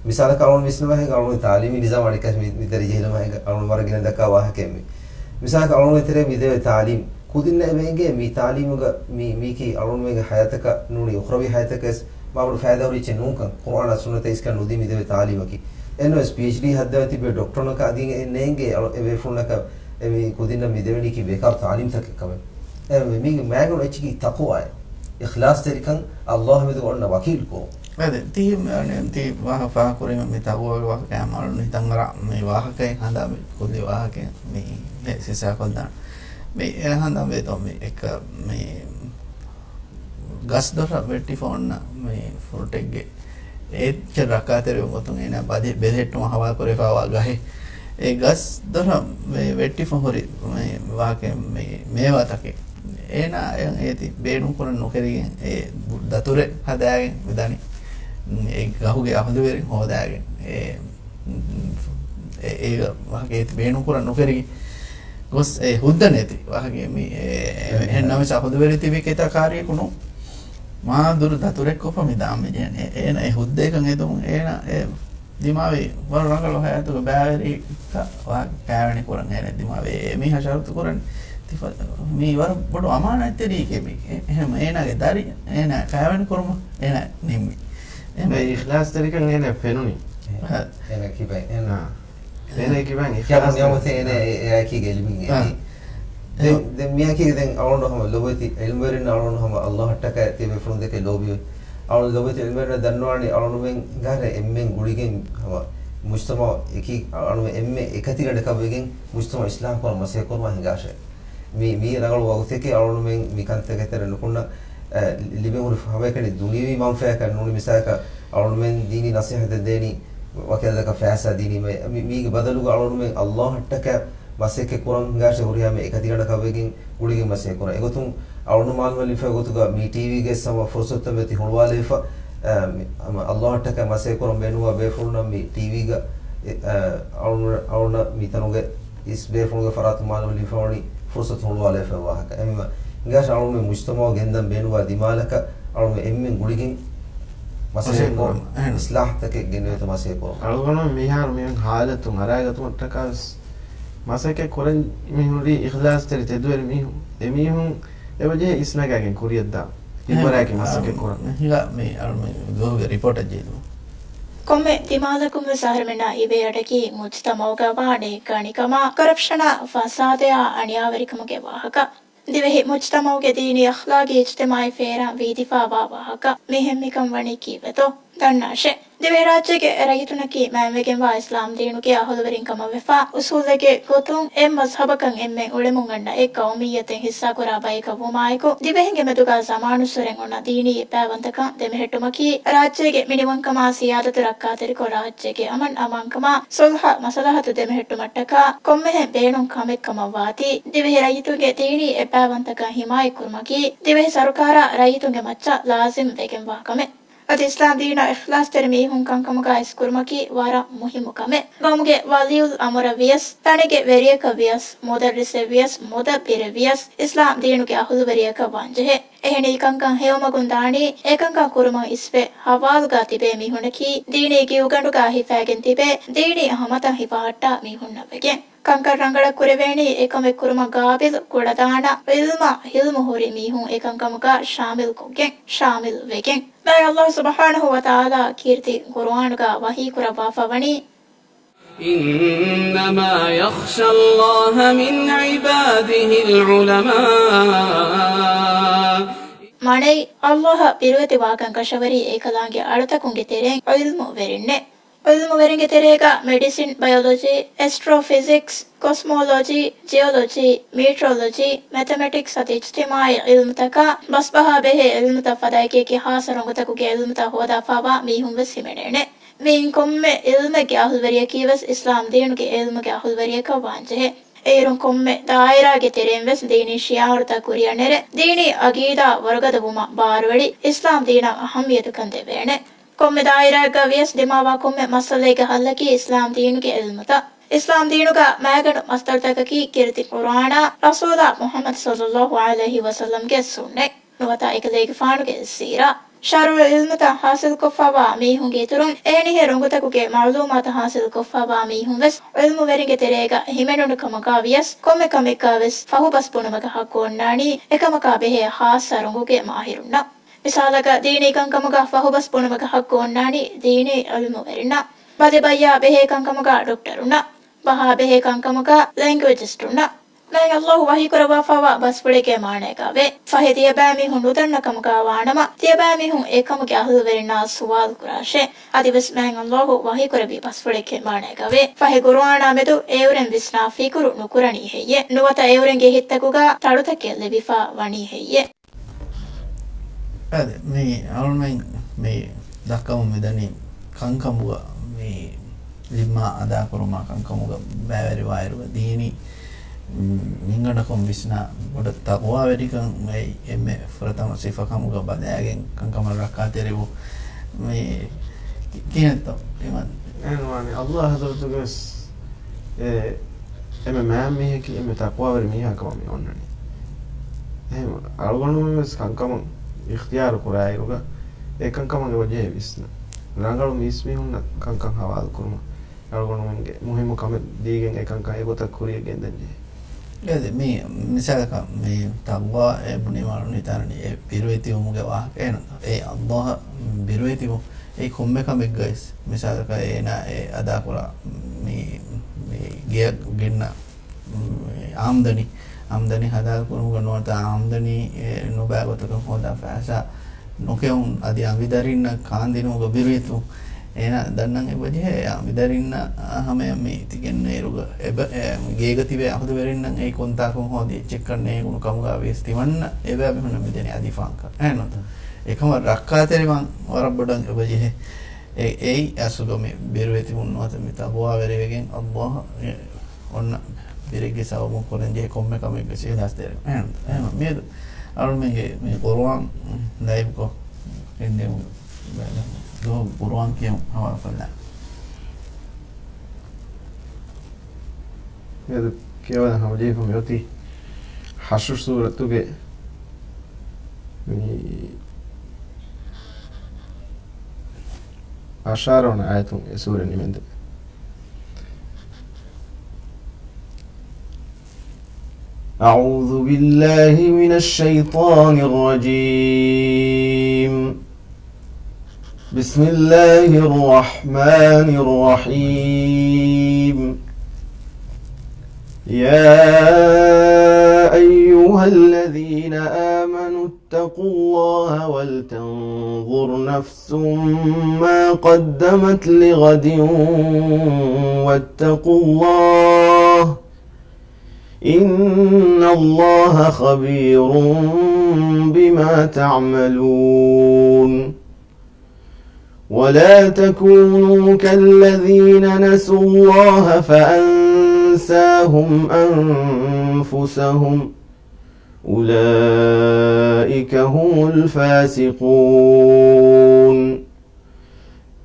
މިސާލަކަށް އަޅުގަނޑު ވިސްނުމާހެން އަޅުގަނޑު ތާލީމީ ނިޒާމާ ނިކަސް މި، މި ދަރި ޖެހިލުމާހެން އަޅުގަނޑު ވަރަށް ގިނަ ދައްކާ ވާހަކައެއް މި. މިސާލަކަށް އަޅުގަނޑު ތެރޭ މި ދެވޭ ތާލީމް. ކުދިންނަށް އެބަ އެނގޭ މި ތާލީމުގަ މި، މީކީ އަޅުގަނޑުމެންގެ ޙަޔާތަކަށް ނޫނީ އުޚްރަވީ ޙަޔާތަކަށް ވެސް މާބޮޑު ފައިދާ ހުރި އެއްޗެއް ނޫންކަން ޤުރްއާނާ ސުންނަތަށް އިސްކަން ނުދީ މި ދެވޭ ތާލީމަކީ. އެންނަވެސް ޕީއެޗްޑީ ހައްދަވެ ތިބޭ ޑޮކްޓަރުންނަކަށް އަދި އެ ނޭނގޭ އެ ބޭފުޅުންނަކަށް އެ މި ކުދިންނަށް މި ދެވެނީކީ ބޭކާރު ތާލީމްތަކެއް ކަމެއް. އެ މީގެ މާގަނޑު އެއްޗަކީ ތަޤްވާއެއް. އިޚްލާޞްތެރިކަން ﷲ މެދު އޮންނަ ވަކީލްކޮށް. އަދި ތީ، ތީ ވާހަކަ ފާހަގަކުރީމަ މި ތަޤްވާގެ ވާހަކަ އަޅުގަނޑު ހިތަށް އަރާ މި ވާހަކައެއް ހަނދާން މި ކުއްލި ވާހަކައެއް މި ސިއްސާކޮށްދާނެ. މި އެ ހަނދާން ވޭތޯ މި އެއްކަ މި ގަސް ދޮށަށް ވެއްޓިފަ އޮންނަ މި ފުރަތަކެއްގެ އެއްޗެއް ރައްކާތެރިވުމުގެ ގޮތުން އޭނާ ބަދި ބެލެހެއްޓުމަށް ހަވާލުކުރެވިފައިވާ ގަހެއް. އެ ގަސް ދޮށަށް ވެ-، ވެއްޓިފަ ހުރި މި ވާހަކަ މި މޭވާތަކެއް. އޭނާ އެ-، އޭތި ބޭނުންކުރަން ނުކެރިގެން އެ ދަތުރެއް ހަދާގެން މިދަނީ. އެ ގަހުގެ އަހުލުވެރިން ހޯދާގެން އެ، އެ، އޭގަ ވާހަކަ އޭތި ބޭނުންކުރަން ނުކެރިގެން ގޮސް އެ ހުއްދަ ނެތި ވާހަކަ މި އެ، އެ، އެހެން ނަމަވެސް އަހުލުވެރި ތިބި ކިތައް ކާރިޔަކު ނޫން. މާ ދުރު ދަތުރެއްކޮށްފަ މި ދާން މި ޖެހެނީ. އޭނަ އެ ހުއްދައަކަށް އެދުމުން އޭނަ އެ ދިމާވި ވަރަށް ރަނގަޅު ހަޔާތުގެ ބައިވެރި ކަ-، ވާ-، ކާވެނި ކުރަން އޭނަ ދިމާވި އެ މީހާ ޝަރުތު ކުރަން ތިފަ-، މީ ވަރަށް ބޮޑު އަމާނާތްތެރިއެކޭ މީ. އެ-، އެހެން އޭނާގެ ދަރި އޭނާ ކާވެނި ކުރުމަށް އޭނާ ނިންމި. އެހެން އެ އިޚްލާޞްތެރިކަން އޭނާ ފެނުނީ. އެ-، އޭނާ ކިބައިން އޭނާ. އާ. އޭނާ ކިބައިން ކިޔަމުން އިޚްލާޞް ނިޔަމަތެއް އޭނާ އެ-، އެއާއެކީގަ އެލިމިން އާ. އެދީ. ދެން، ދެން މިއާއެކީގަ ދެން އަޅުގަނޑު ހަމަ ލޮބުވެތި ޢިލްމުވެރިންނަށް އަޅުގަނޑު ހަމަ ﷲ އަށްޓަކައި ތިޔަބޭފުޅުން ދެކެ ލޯބިވެ. އަޅުގަނޑު ލޮބުވެތި ޢިލްމުވެރިންނަށް ދަންނަވާނީ އަޅުގަނޑުމެން ގަހަރެ އެންމެން ގުޅިގެން ހަމަ މުޖްތަމަޢަކީ އަޅުގަނޑުމެން އެންމެ އެކަތިގަނޑަކަށްވެގެން މުޖްތަމަޢު އިޞްލާޙު ކުރަން މަސައްކަތް ކުރުމަށް ހިނގާށޭ. މި، މީ ރަނގަޅު ވަގުތެކޭ އަޅުގަނޑުމެން މި ކަންތަކެއް ތެރެ ނުކުންނަ، އަ، ލިބެން ހުރި ހަމައެކަނި ދުނިޔަވީ މަންފާއަކަށް ނޫނީ މިސާލަކަށް އަޅުގަނޑުމެން ދީނީ ނަޞޭޙަތެއް ދޭނީ ވަކި އަދަދަކަށް ފައިސާ ދީނީމަ މި-، މީގެ ބަދަލުގަ އަޅުގަނޑުމެން ﷲ އަށްޓަކައި މަސައްކަތް ކުރަން ހިނގާށޭ ހުރިހާ މި އެކަތިގަނޑަކަށްވެގެން ގުޅިގެން މަސައްކަތް ކުރަން. އެގޮތުން އަޅުގަނޑު މާލޫމަށް ލިބިފައި ގޮތުގަ މި ޓީވީގެ ހަމަ ފުރުޞަތުތައް މިއޮތީ ހުޅުވާލެވިފަ، އަ، މި، ހަމަ ﷲ އަށްޓަކައި މަސައްކަތް ކުރަން ބޭނުންވާ ބޭފުޅުންނަށް މި ޓީވީގަ، އެ، އަ، އަޅުގަނޑު، އަޅުގަނޑަށް މިތަނުގެ އިސް ބޭފުޅުންގެ ފަރާތުން މާލޫމަށް ލިބިފަވަނީ ފުރުޞަތު ހުޅުވާލެވިފައި ވާހަކަ. އެހެންވީމަ، ހިނގާށޭ އަޅުގަނޑުމެން މުޖްތަމަޢު ގެންދަން ބޭނުންވާ ދިމާލަކަށް އަޅުގަނޑުމެން އެންމެން ގުޅިގެން މަސައްކަތް މަސައްކަތް ކުރުން. ކުރުން. އެހެން. އިޞްލާޙްތަކެއް ގެނެވޭތޯ މަސައްކަތް ކުރުން. އަޅުގަނޑު މިހާރު މިހެން ޙާލަތުން އަރާގަތުމަށްޓަކާ ވެސް މަސައްކަތް ކުރަން މި ހުރީ އިޚްލާޞްތެރި ތެދުވެރި މީހުން. އެމީހުން އެބަޖެހޭ އިސްނަގާގެން ކުރިއަށްދާ ހިއްވަރާއެކީ މަސައްކަތް ކުރަން. ހިނގާ މި އަޅުމެން ދުވަހުގެ ރިޕޯޓަށް ޖެހިލުމުން. ކޮންމެ ދިމާލަކުން ވެސް އަހަރެމެންނާ އިވޭ އަޑަކީ މުޖްތަމަޢުގަ ވާނެ ގަނިކަމާ، ކޮރަޕްޝަނާ، ފަސާދަޔާ، އަނިޔާވެރިކަމުގެ ވާހަކަ. ދިވެހި މުޖްތަމަޢުގެ ދީނީ އަޚްލާގީ އިޖްތިމާޢީ ފޭރާން ވީދިފާވާ ވާހަކަ. މިހެން މިކަން ވަނީ ކީއްވެތޯ؟ ދަންނާށޭ. ދިވެހިރާއްޖޭގެ ރައްޔިތުންނަކީ މައިންވެގެންވާ އިސްލާމްދީނުގެ އަހުލުވެރިން ކަމަށްވެފާ، އުޞޫލެއްގެ ގޮތުން އެއް މަޒްހަބަކަށް އެންމެން އުޅެމުން އަންނަ އެއް ޤައުމިއްޔަތެއް ހިއްސާކުރާ ބަޔަކަށް ވުމާއެކު، ދިވެހިންގެ މެދުގަ ޒަމާނުއްސުރެން އޮންނަ ދީނީ އެއްބައިވަންތަކަން ދެމެހެއްޓުމަކީ، ރާއްޖޭގެ މިނިވަންކަމާ ސިޔާދަތު ރައްކާތެރިކޮށް، ރާއްޖޭގެ އަމަން އަމާންކަމާ ޞުލްޙަ މަޞަލަޙަތު ދެމެހެއްޓުމަށްޓަކާ ކޮންމެހެން ބޭނުން ކަމެއް ކަމަށްވާތީ، ދިވެހި ރައްޔިތުންގެ ދީނީ އެއްބައިވަންތަކަން ހިމާޔަތްކުރުމަކީ، ދިވެހި ސަރުކާރާ ރައްޔިތުންގެ މައްޗަށް ލާޒިމް ވެގެންވާ ކަމެއް. އަދި އިސްލާމް ދީނަށް އިޚްލާޞްތެރި މީހުން ކަންކަމުގަ އިސްކުރުމަކީ ވަރަށް މުހިއްމު ކަމެއް. ގައުމުގެ ވަލިއުލް އަމުރަށް ވިޔަސް، ތަނެއްގެ ވެރިޔަކަށް ވިޔަސް، މުދައްރިސެއް ވިޔަސް، އިސްލާމް ދީނުގެ އަހުލުވެރިޔަކަށް ވާންޖެހޭ. އެހެނީ ކަންކަން ހެޔޮމަގުން ދާނީ، އެކަންކަން ކުރުމަށް އިސްވެ، ހަވާލުގަ ތިބޭ މީހުންނަކީ، ދީނީ ގިއުގަނޑުގަ ހިފައިގެން ތިބޭ، ދީނީ ހަމަތައް ހިފަހައްޓާ މީހުންނަށް ވެގެން. ކަންކަން ރަނގަޅަށް ކުރެވޭނީ، އެކަމެއް ކުރުމަށް ގާބިލް، ކުޅަދާނަ، ޢިލްމާ، ޙިލްމު ހުރި މީހުން އެކަންކަމުގަ ޝާމިލްކޮށްގެން، ޝާމިލް ވެގެން. މާތް ﷲ ސުބްޙާނަހޫ ވަތަޢާލާ ކީރިތި ޤުރުއާނުގަ ވަޙީ ކުރައްވާފަ ވަނީ، إنما يخشى الله من عباده العلماء. މާނައީ، ﷲ އަށް ބިރުވެތި ވާކަން ކަށަވަރީ އެކަލާނގެ އަޅުތަކުންގެ ތެރެއިން ޢިލްމުވެރިންނޭ. ޢިލްމުވެރިންގެ ތެރޭގަ މެޑިސިން، ބަޔޮލޮޖީ، އެސްޓްރޯފިޒިކްސް، ކޮސްމޮލޮޖީ، ޖިއޮލޮޖީ، މީޓްރޮލޮޖީ، މެތަމެޓިކްސް އަދި އިޖްތިމާޢީ ޢިލްމުތަކާ ބަސްބަހާ ބެހޭ ޢިލްމުތައް ފަދައިގެއަކީ ޚާއްޞަ ރޮނގުތަކުގެ ޢިލްމުތައް ހޯދާފާވާ މީހުން ވެސް ހިމެނޭނެ. މިއިން ކޮންމެ ޢިލްމެއްގެ އަހުލުވެރިޔަކީ ވެސް އިސްލާމް ދީނުގެ ޢިލްމުގެ އަހުލުވެރިޔަކަށް ވާންޖެހޭ. އޭރުން ކޮންމެ ދާއިރާގެ ތެރެއިން ވެސް ދީނީ ޝިޢާރުތައް ކުރިއަށް ނެރެ، ދީނީ ޢަގީދާ ވަރުގަދަ ވުމަށް ބާރުއެޅި، އިސްލާމް ދީނަށް އަހައްމިޔަތުކަން ދެވޭނެ. ކޮންމެ ދާއިރާއެއްގަ ވިޔަސް ދިމާވާ ކޮންމެ މައްސަލައެއްގެ ޙައްލަކީ އިސްލާމް ދީނުގެ ޢިލްމުތައް. އިސްލާމް ދީނުގަ މައިގަނޑު މަސްދަރުތަކަކީ ކީރިތި ޤުރުއާނާ، ރަސޫލާ މުޙައްމަދު ޞައްލައްލާހު ޢަލައިހި ވަސައްލަމްގެ ސުންނަތް، ނުވަތަ އެކަލޭގެފާނުގެ ސީރާ. ޝަރުޢު ޢިލްމުތައް ޙާޞިލްކޮށްފާވާ މީހުންގެ އިތުރުން އެހެނިހެން ރޮނގުތަކުގެ މަޢުލޫމާތު ޙާޞިލްކޮށްފާވާ މީހުން ވެސް ޢިލްމުވެރިންގެ ތެރޭގަ ހިމެނުނު ކަމުގަ ވިޔަސް، ކޮންމެ ކަމެއްގަ ވެސް ފަހުބަސް ބުނުމުގެ ޙައްޤު އޮންނާނީ އެކަމަކާ ބެހޭ ޚާއްޞަ ރޮނގުގެ މާހިރުންނަށް. މިސާލަކަށް، ދީނީ ކަންކަމުގަ ފަހުބަސް ބުނުމުގެ ޙައްޤު އޮންނާނީ ދީނީ ޢިލްމުވެރިންނަށް. ބަލިބައްޔާ ބެހޭ ކަންކަމުގަ ޑޮކްޓަރުންނަށް. ބަހާ ބެހޭ ކަންކަމުގަ ލެންގުއެޖިސްޓުންނަށް. މާތް ﷲ ވަޙީކުރައްވާފާވާ ބަސްފުޅެއްގެ މާނައިގަ ވޭ. ފަހެ ތިޔަބައިމީހުން ނުދަންނަ ކަމުގަ ވާނަމަ، ތިޔަބައިމީހުން އެކަމުގެ އަހުލުވެރިންނާ ސުވާލު ކުރާށޭ. އަދިވެސް މާތް ﷲ ވަޙީކުރެއްވި ބަސްފުޅެއްގެ މާނައިގަ ވޭ. ފަހެ ޤުރުއާނާ މެދު އެއުރެން ވިސްނާ ފިކުރު ނުކުރަނީ ހެއްޔޭ؟ ނުވަތަ އެއުރެންގެ ހިތްތަކުގަ ތަޅުތަކެއް ލިބިފަ ވަނީ ހެއްޔޭ؟ އަދި މި އަޅުމެން މި ދައްކަމުން މިދަނީ ކަންކަމުގަ މި ޒިންމާ އަދާކުރުމާ ކަންކަމުގަ ބައިވެރިވާއިރުގަ ދީނީ މިންގަނޑަކުން ވިސްނާ ބޮޑަށް ތަޤްވާވެރިކަން އެއީ އެންމެ ފުރަތަމަ ސިފަ ކަމުގަ ބަލާގެން ކަންކަމަށް ރައްކާތެރިވުން މި ކިހިނެއްތޯ އިމާން؟ އެހެންވާނެ. ﷲ ޙަޟްރަތުގެ ވެސް އެ އެންމެ މާތް މީހަކީ އެންމެ ތަޤްވާވެރި މީހާ ކަމަށް މި އޮންނަނީ. އެހެން އަޅުގަނޑުމެން ވެސް ކަންކަމަށް އިޚްތިޔާރު ކުރާއިރުގަ، އެ ކަންކަމަށް އެބަޖެހޭ ވިސްނަން. ރަނގަޅު މީސްމީހުންނަށް ކަންކަން ހަވާލު ކުރުމަށް އަޅުގަނޑުމެންގެ މުހިއްމު ކަމެއް ދީގެން އެ ކަންކަން އެގޮތަށް ކުރިޔަށް ގެންދަން ޖެހޭ. އެ މި މިސާލަކަށް މި ތަޤްވާ އެ ބުނީމާ ނުނިތާނަނީ އެ ބިރުވެތިވުމުގެ ވާހަކަ. އެ ﷲ އަށް ބިރުވެތިވުން އެ ކޮންމެ ކަމެއްގައިސް މިސާލަކަށް އޭނާ އެ އަދާކުރާ މި، މި ގެއަށް ގެންނަ އާމްދަނީ، އާމްދަނީ ހަލާލު ކުރުމުގަ ނުވަތަ އާމްދަނީ އެ ނުބައި ގޮތަކަށް ހޯދާ ފައިސާ ނުކެއުން އަދި އަނބިދަރިންނަށް ކާންދިނުމުގަ ބިރުވެތިވުން. އޭނާ ދަންނަން އެބަޖެހޭ އެ އަނބިދަރިންނަށް ހަމަޔަށް މި ތިގެންނައިރުގަ އެބަ، އެ ގޭގަ ތިބޭ އަހުލުވެރިންނަށް އެއީ ކޮންތާކުން ހޯދި އެއްޗެއްކަން ނޭނގުނު ކަމުގަ ވިޔަސް ތިމަންނަ އެބައިމީހުންނަށް މިދެނީ އަދި ފާންކަން. އެހެންނުތަ؟ އެކަމަށް ރައްކާތެރިވާން ވަރަށް ބޮޑަށް އެބަޖެހޭ. އެ، އެއީ އަސްލުގަ މި ބިރުވެތިވުން ނުވަތަ މި ތަޤްވާވެރިވެގެން ﷲ އަށް އެ އޮންނަ ބިރެއްގެ ސަބަބުން ކުރަންޖެހޭ ކޮންމެ ކަމެއްގެ ސިހިލާސް ދެރަ. އެހެން، އެހެން މިއަދު އަޅުމެންގެ މި ޤުރުއާން ލައިވްކޮށް ގެންދިއުމުގެ ދުވަހު ޤުރުއާން ކިޔަން ހަވާލުކޮށްލާ. މިއަދު ކިޔަވަން ހަމަޖެހިފަ މިއޮތީ ޙަޝްރު ސޫރަތުގެ މި އަށާރަ ވަނަ އާޔަތުން އެ ސޫރަ ނިމެންދެން. أعوذ بالله من الشيطان الرجيم. بسم الله الرحمن الرحيم. يا أيها الذين آمنوا اتقوا الله ولتنظر نفس ما قدمت لغد واتقوا الله إن الله خبير بما تعملون. ولا تكونوا كالذين نسوا الله فأنساهم أنفسهم أولئك هم الفاسقون.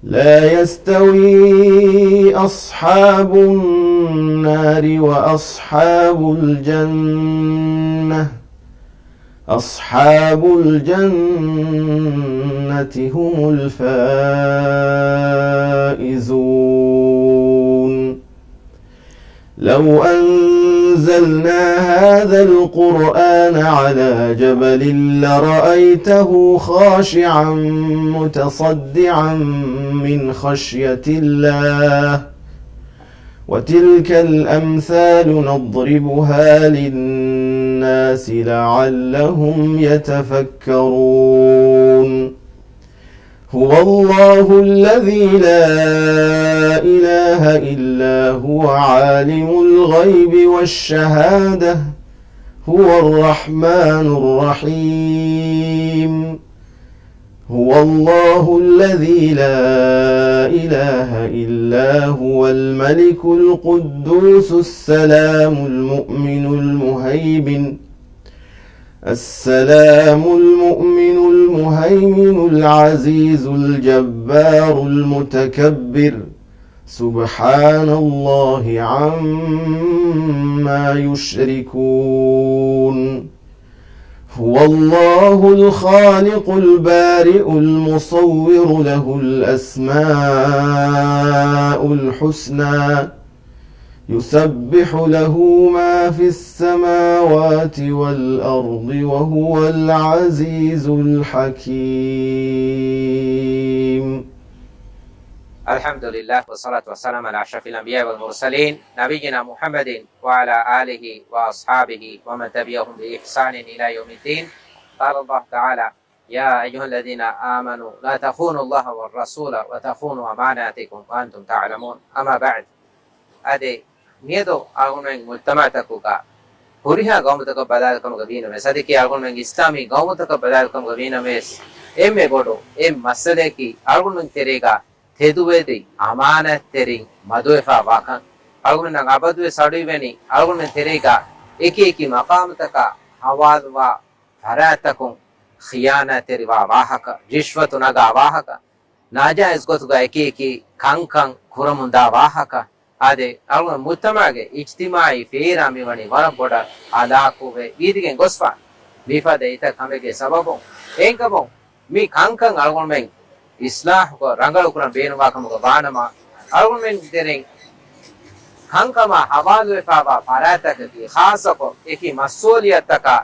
لا يستوي أصحاب النار وأصحاب الجنة أصحاب الجنة هم الفائزون. لو أنزلنا هذا القرآن على جبل لرأيته خاشعا متصدعا من خشية الله وتلك الأمثال نضربها للناس لعلهم يتفكرون. هو الله الذي لا إله إلا هو عالم الغيب والشهادة هو الرحمن الرحيم. هو الله الذي لا إله إلا هو الملك القدوس السلام المؤمن المهيمن السلام المؤمن المهيمن العزيز الجبار المتكبر سبحان الله عما يشركون. هو الله الخالق البارئ المصور له الأسماء الحسنى يسبح له ما في السماوات والأرض وهو العزيز الحكيم. الحمد لله والصلاة والسلام على أشرف الأنبياء والمرسلين نبينا محمد وعلى آله وأصحابه ومن تبعهم بإحسان إلى يوم الدين. قال الله تعالى: يا أيها الذين آمنوا لا تخونوا الله والرسول وتخونوا أماناتكم وأنتم تعلمون. أما بعد. އަދި މިއަދު އަޅުގަނޑުމެން މުޖްތަމަޢުތަކުގަ ހުރިހާ ގައުމުތަކަށް ބަލާލިކަމުގަ ވީނަމަވެސް، އަދި ކިޔާ އަޅުގަނޑުމެން އިސްލާމީ ގައުމުތަކަށް ބަލާލިކަމުގަ ވީނަމަވެސް، އެންމެ ބޮޑު އެއް މައްސަލަޔަކީ އަޅުގަނޑުމެން ތެރޭގަ ތެދުވެރި އަމާނާތްތެރިން މަދުވެފާ ވާކަން. އަޅުގަނޑުމެންނަށް އަބަދުވެސް އަޑުއިވެނީ އަޅުގަނޑުމެން ތެރޭގަ އެކި އެކި މަޤާމުތަކަށް ހަވާލުވާ ފަރާތްތަކުން ޚިޔާނާތްތެރިވާ ވާހަކަ، ރިޝްވަތު ނަގާ ވާހަކަ، ނާޖާއިޒް ގޮތުގަ އެކި އެކި ކަންކަން ކުރަމުންދާ ވާހަކަ، އާދެ، އަޅުގަނޑު މުޖްތަމަޢުގެ އިޖްތިމާޢީ ފޭރާ މިވަނީ ވަރަށް ބޮޑަށް ހަލާކުވެ ވީދިގެން ގޮސްފާ. މިފަދަ އެތައް ކަމެއްގެ ސަބަބުން، އެހެންކަމުން މި ކަންކަން އަޅުގަނޑުމެން އިސްލާޙުކޮށް ރަނގަޅުކުރަން ބޭނުންވާ ކަމުގަ ވާނަމަ، އަޅުގަނޑުމެން ތެރެއިން ކަންކަމާ ހަވާލުވެފާވާ ފަރާތްތަކަކީ، ޚާއްޞަކޮށް އެކި މަސްއޫލިއްޔަތަކާ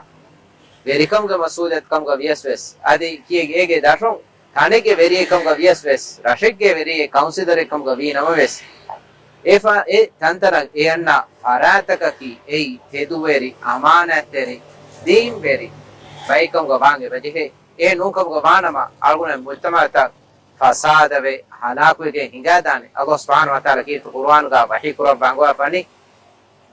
ވެރިކަމުގެ މަސްއޫލިއްޔަތު ކަމުގަ ވިޔަސް ވެސް، އަދި ކިޔެއް އޭގެ ދަށުން ތަނެއްގެ ވެރިއެއް ކަމުގަ ވިޔަސް ވެސް، ރަށެއްގެ ވެރިއެއް ކައުންސިލަރެއް ކަމުގަ ވީ ނަމަވެސް، އެ ފަ-، އެ ތަންތަނަށް އެ އަންނަ ފަރާތަކަކީ އެއީ ތެދުވެރި، އަމާނާތްތެރި، ދީންވެރި ބައެއް ކަމުގަ ވާން އެބަޖެހޭ. އެހެން ނޫންކަމުގަ ވާނަމަ، އަޅުގަނޑު މުޖްތަމަޢުތައް ފަސާދަވެ، ހަލާކުވެގެން ހިނގާދާނެ. ﷲ ސުބްޙާނަހޫ ވަތަޢާލާ ކީރިތި ޤުރުއާނުގަ ވަޙީ ކުރައްވާ އަންގަވާފަނީ،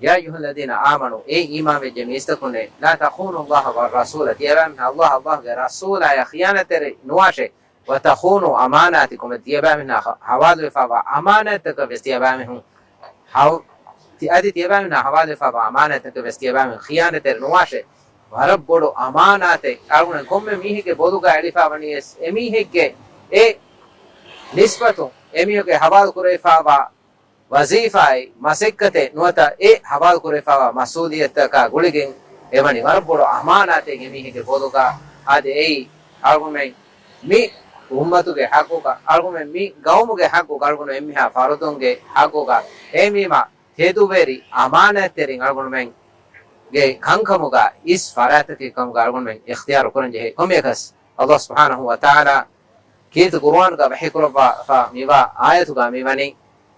يا أيها الذين آمنوا، އޭ އީމާންވެއްޖެ މީސްތަކުންނޭ، لا تخونوا الله والرسول، ތިޔަބައިމީހުން ﷲ، ﷲގެ ރަސޫލާޔަށް ޚިޔާނަތްތެރި ނުވާށޭ، وتخونوا أماناتكم، ތިޔަބައިމީހުންނާ ހަ-، ހަވާލުވެފާވާ އަމާނާތްތަކަށް ވެސް ތިޔަބައިމީހުން ހަވ-، ތި-، އަދި ތިޔަބައިމީހުންނާ ހަވާލުވެފާވާ އަމާނާތްތަކަށް ވެސް ތިޔަބައިމީހުން ޚިޔާނަތްތެރި ނުވާށޭ. ވަރަށް ބޮޑު އަމާނާތެއް. އަޅުގަނޑު ކޮންމެ މީހެއްގެ ބޮލުގަ އެޅިފާ ވަނީވެސް، އެމީހެއްގެ އެ ނިސްބަތުން، އެމީހެއްގެ ހަވާލު ކުރެވިފާވާ ވަޒީފާއެއް، މަސައްކަތެއް ނުވަތަ އެ ހަވާލު ކުރެވިފާވާ މަސްއޫލިއްޔަތަކާ ގުޅިގެން އެވަނީ ވަރަށް ބޮޑު އަމާނާތެއް އެމީހެއްގެ ބޮލުގަ. އާދެ، އެއީ އަޅުގަނޑުމެން މި އުއްމަތުގެ ޙައްޤުގަ، އަޅުގަނޑުމެން މި ގައުމުގެ ޙައްޤުގަ، އަޅުގަނޑު އެންމެހާ ފަރުދުންގެ ޙައްޤުގަ. އެހެންވީމަ، ތެދުވެރި އަމާނާތްތެރިން އަޅުގަނޑުމެންގެ ކަންކަމުގަ އިސް ފަރާތަކީ ކަމުގަ އަޅުގަނޑުމެން އިޚްތިޔާރު ކުރަން ޖެހޭ. ކޮންމެއަކަސް، ﷲ ސުބްޙާނަހޫ ވަތަޢާލާ ކީރިތި ޤުރުއާނުގަ ވަޙީ ކުރައްވާފާ މިވާ އާޔަތުގަ މިވަނީ،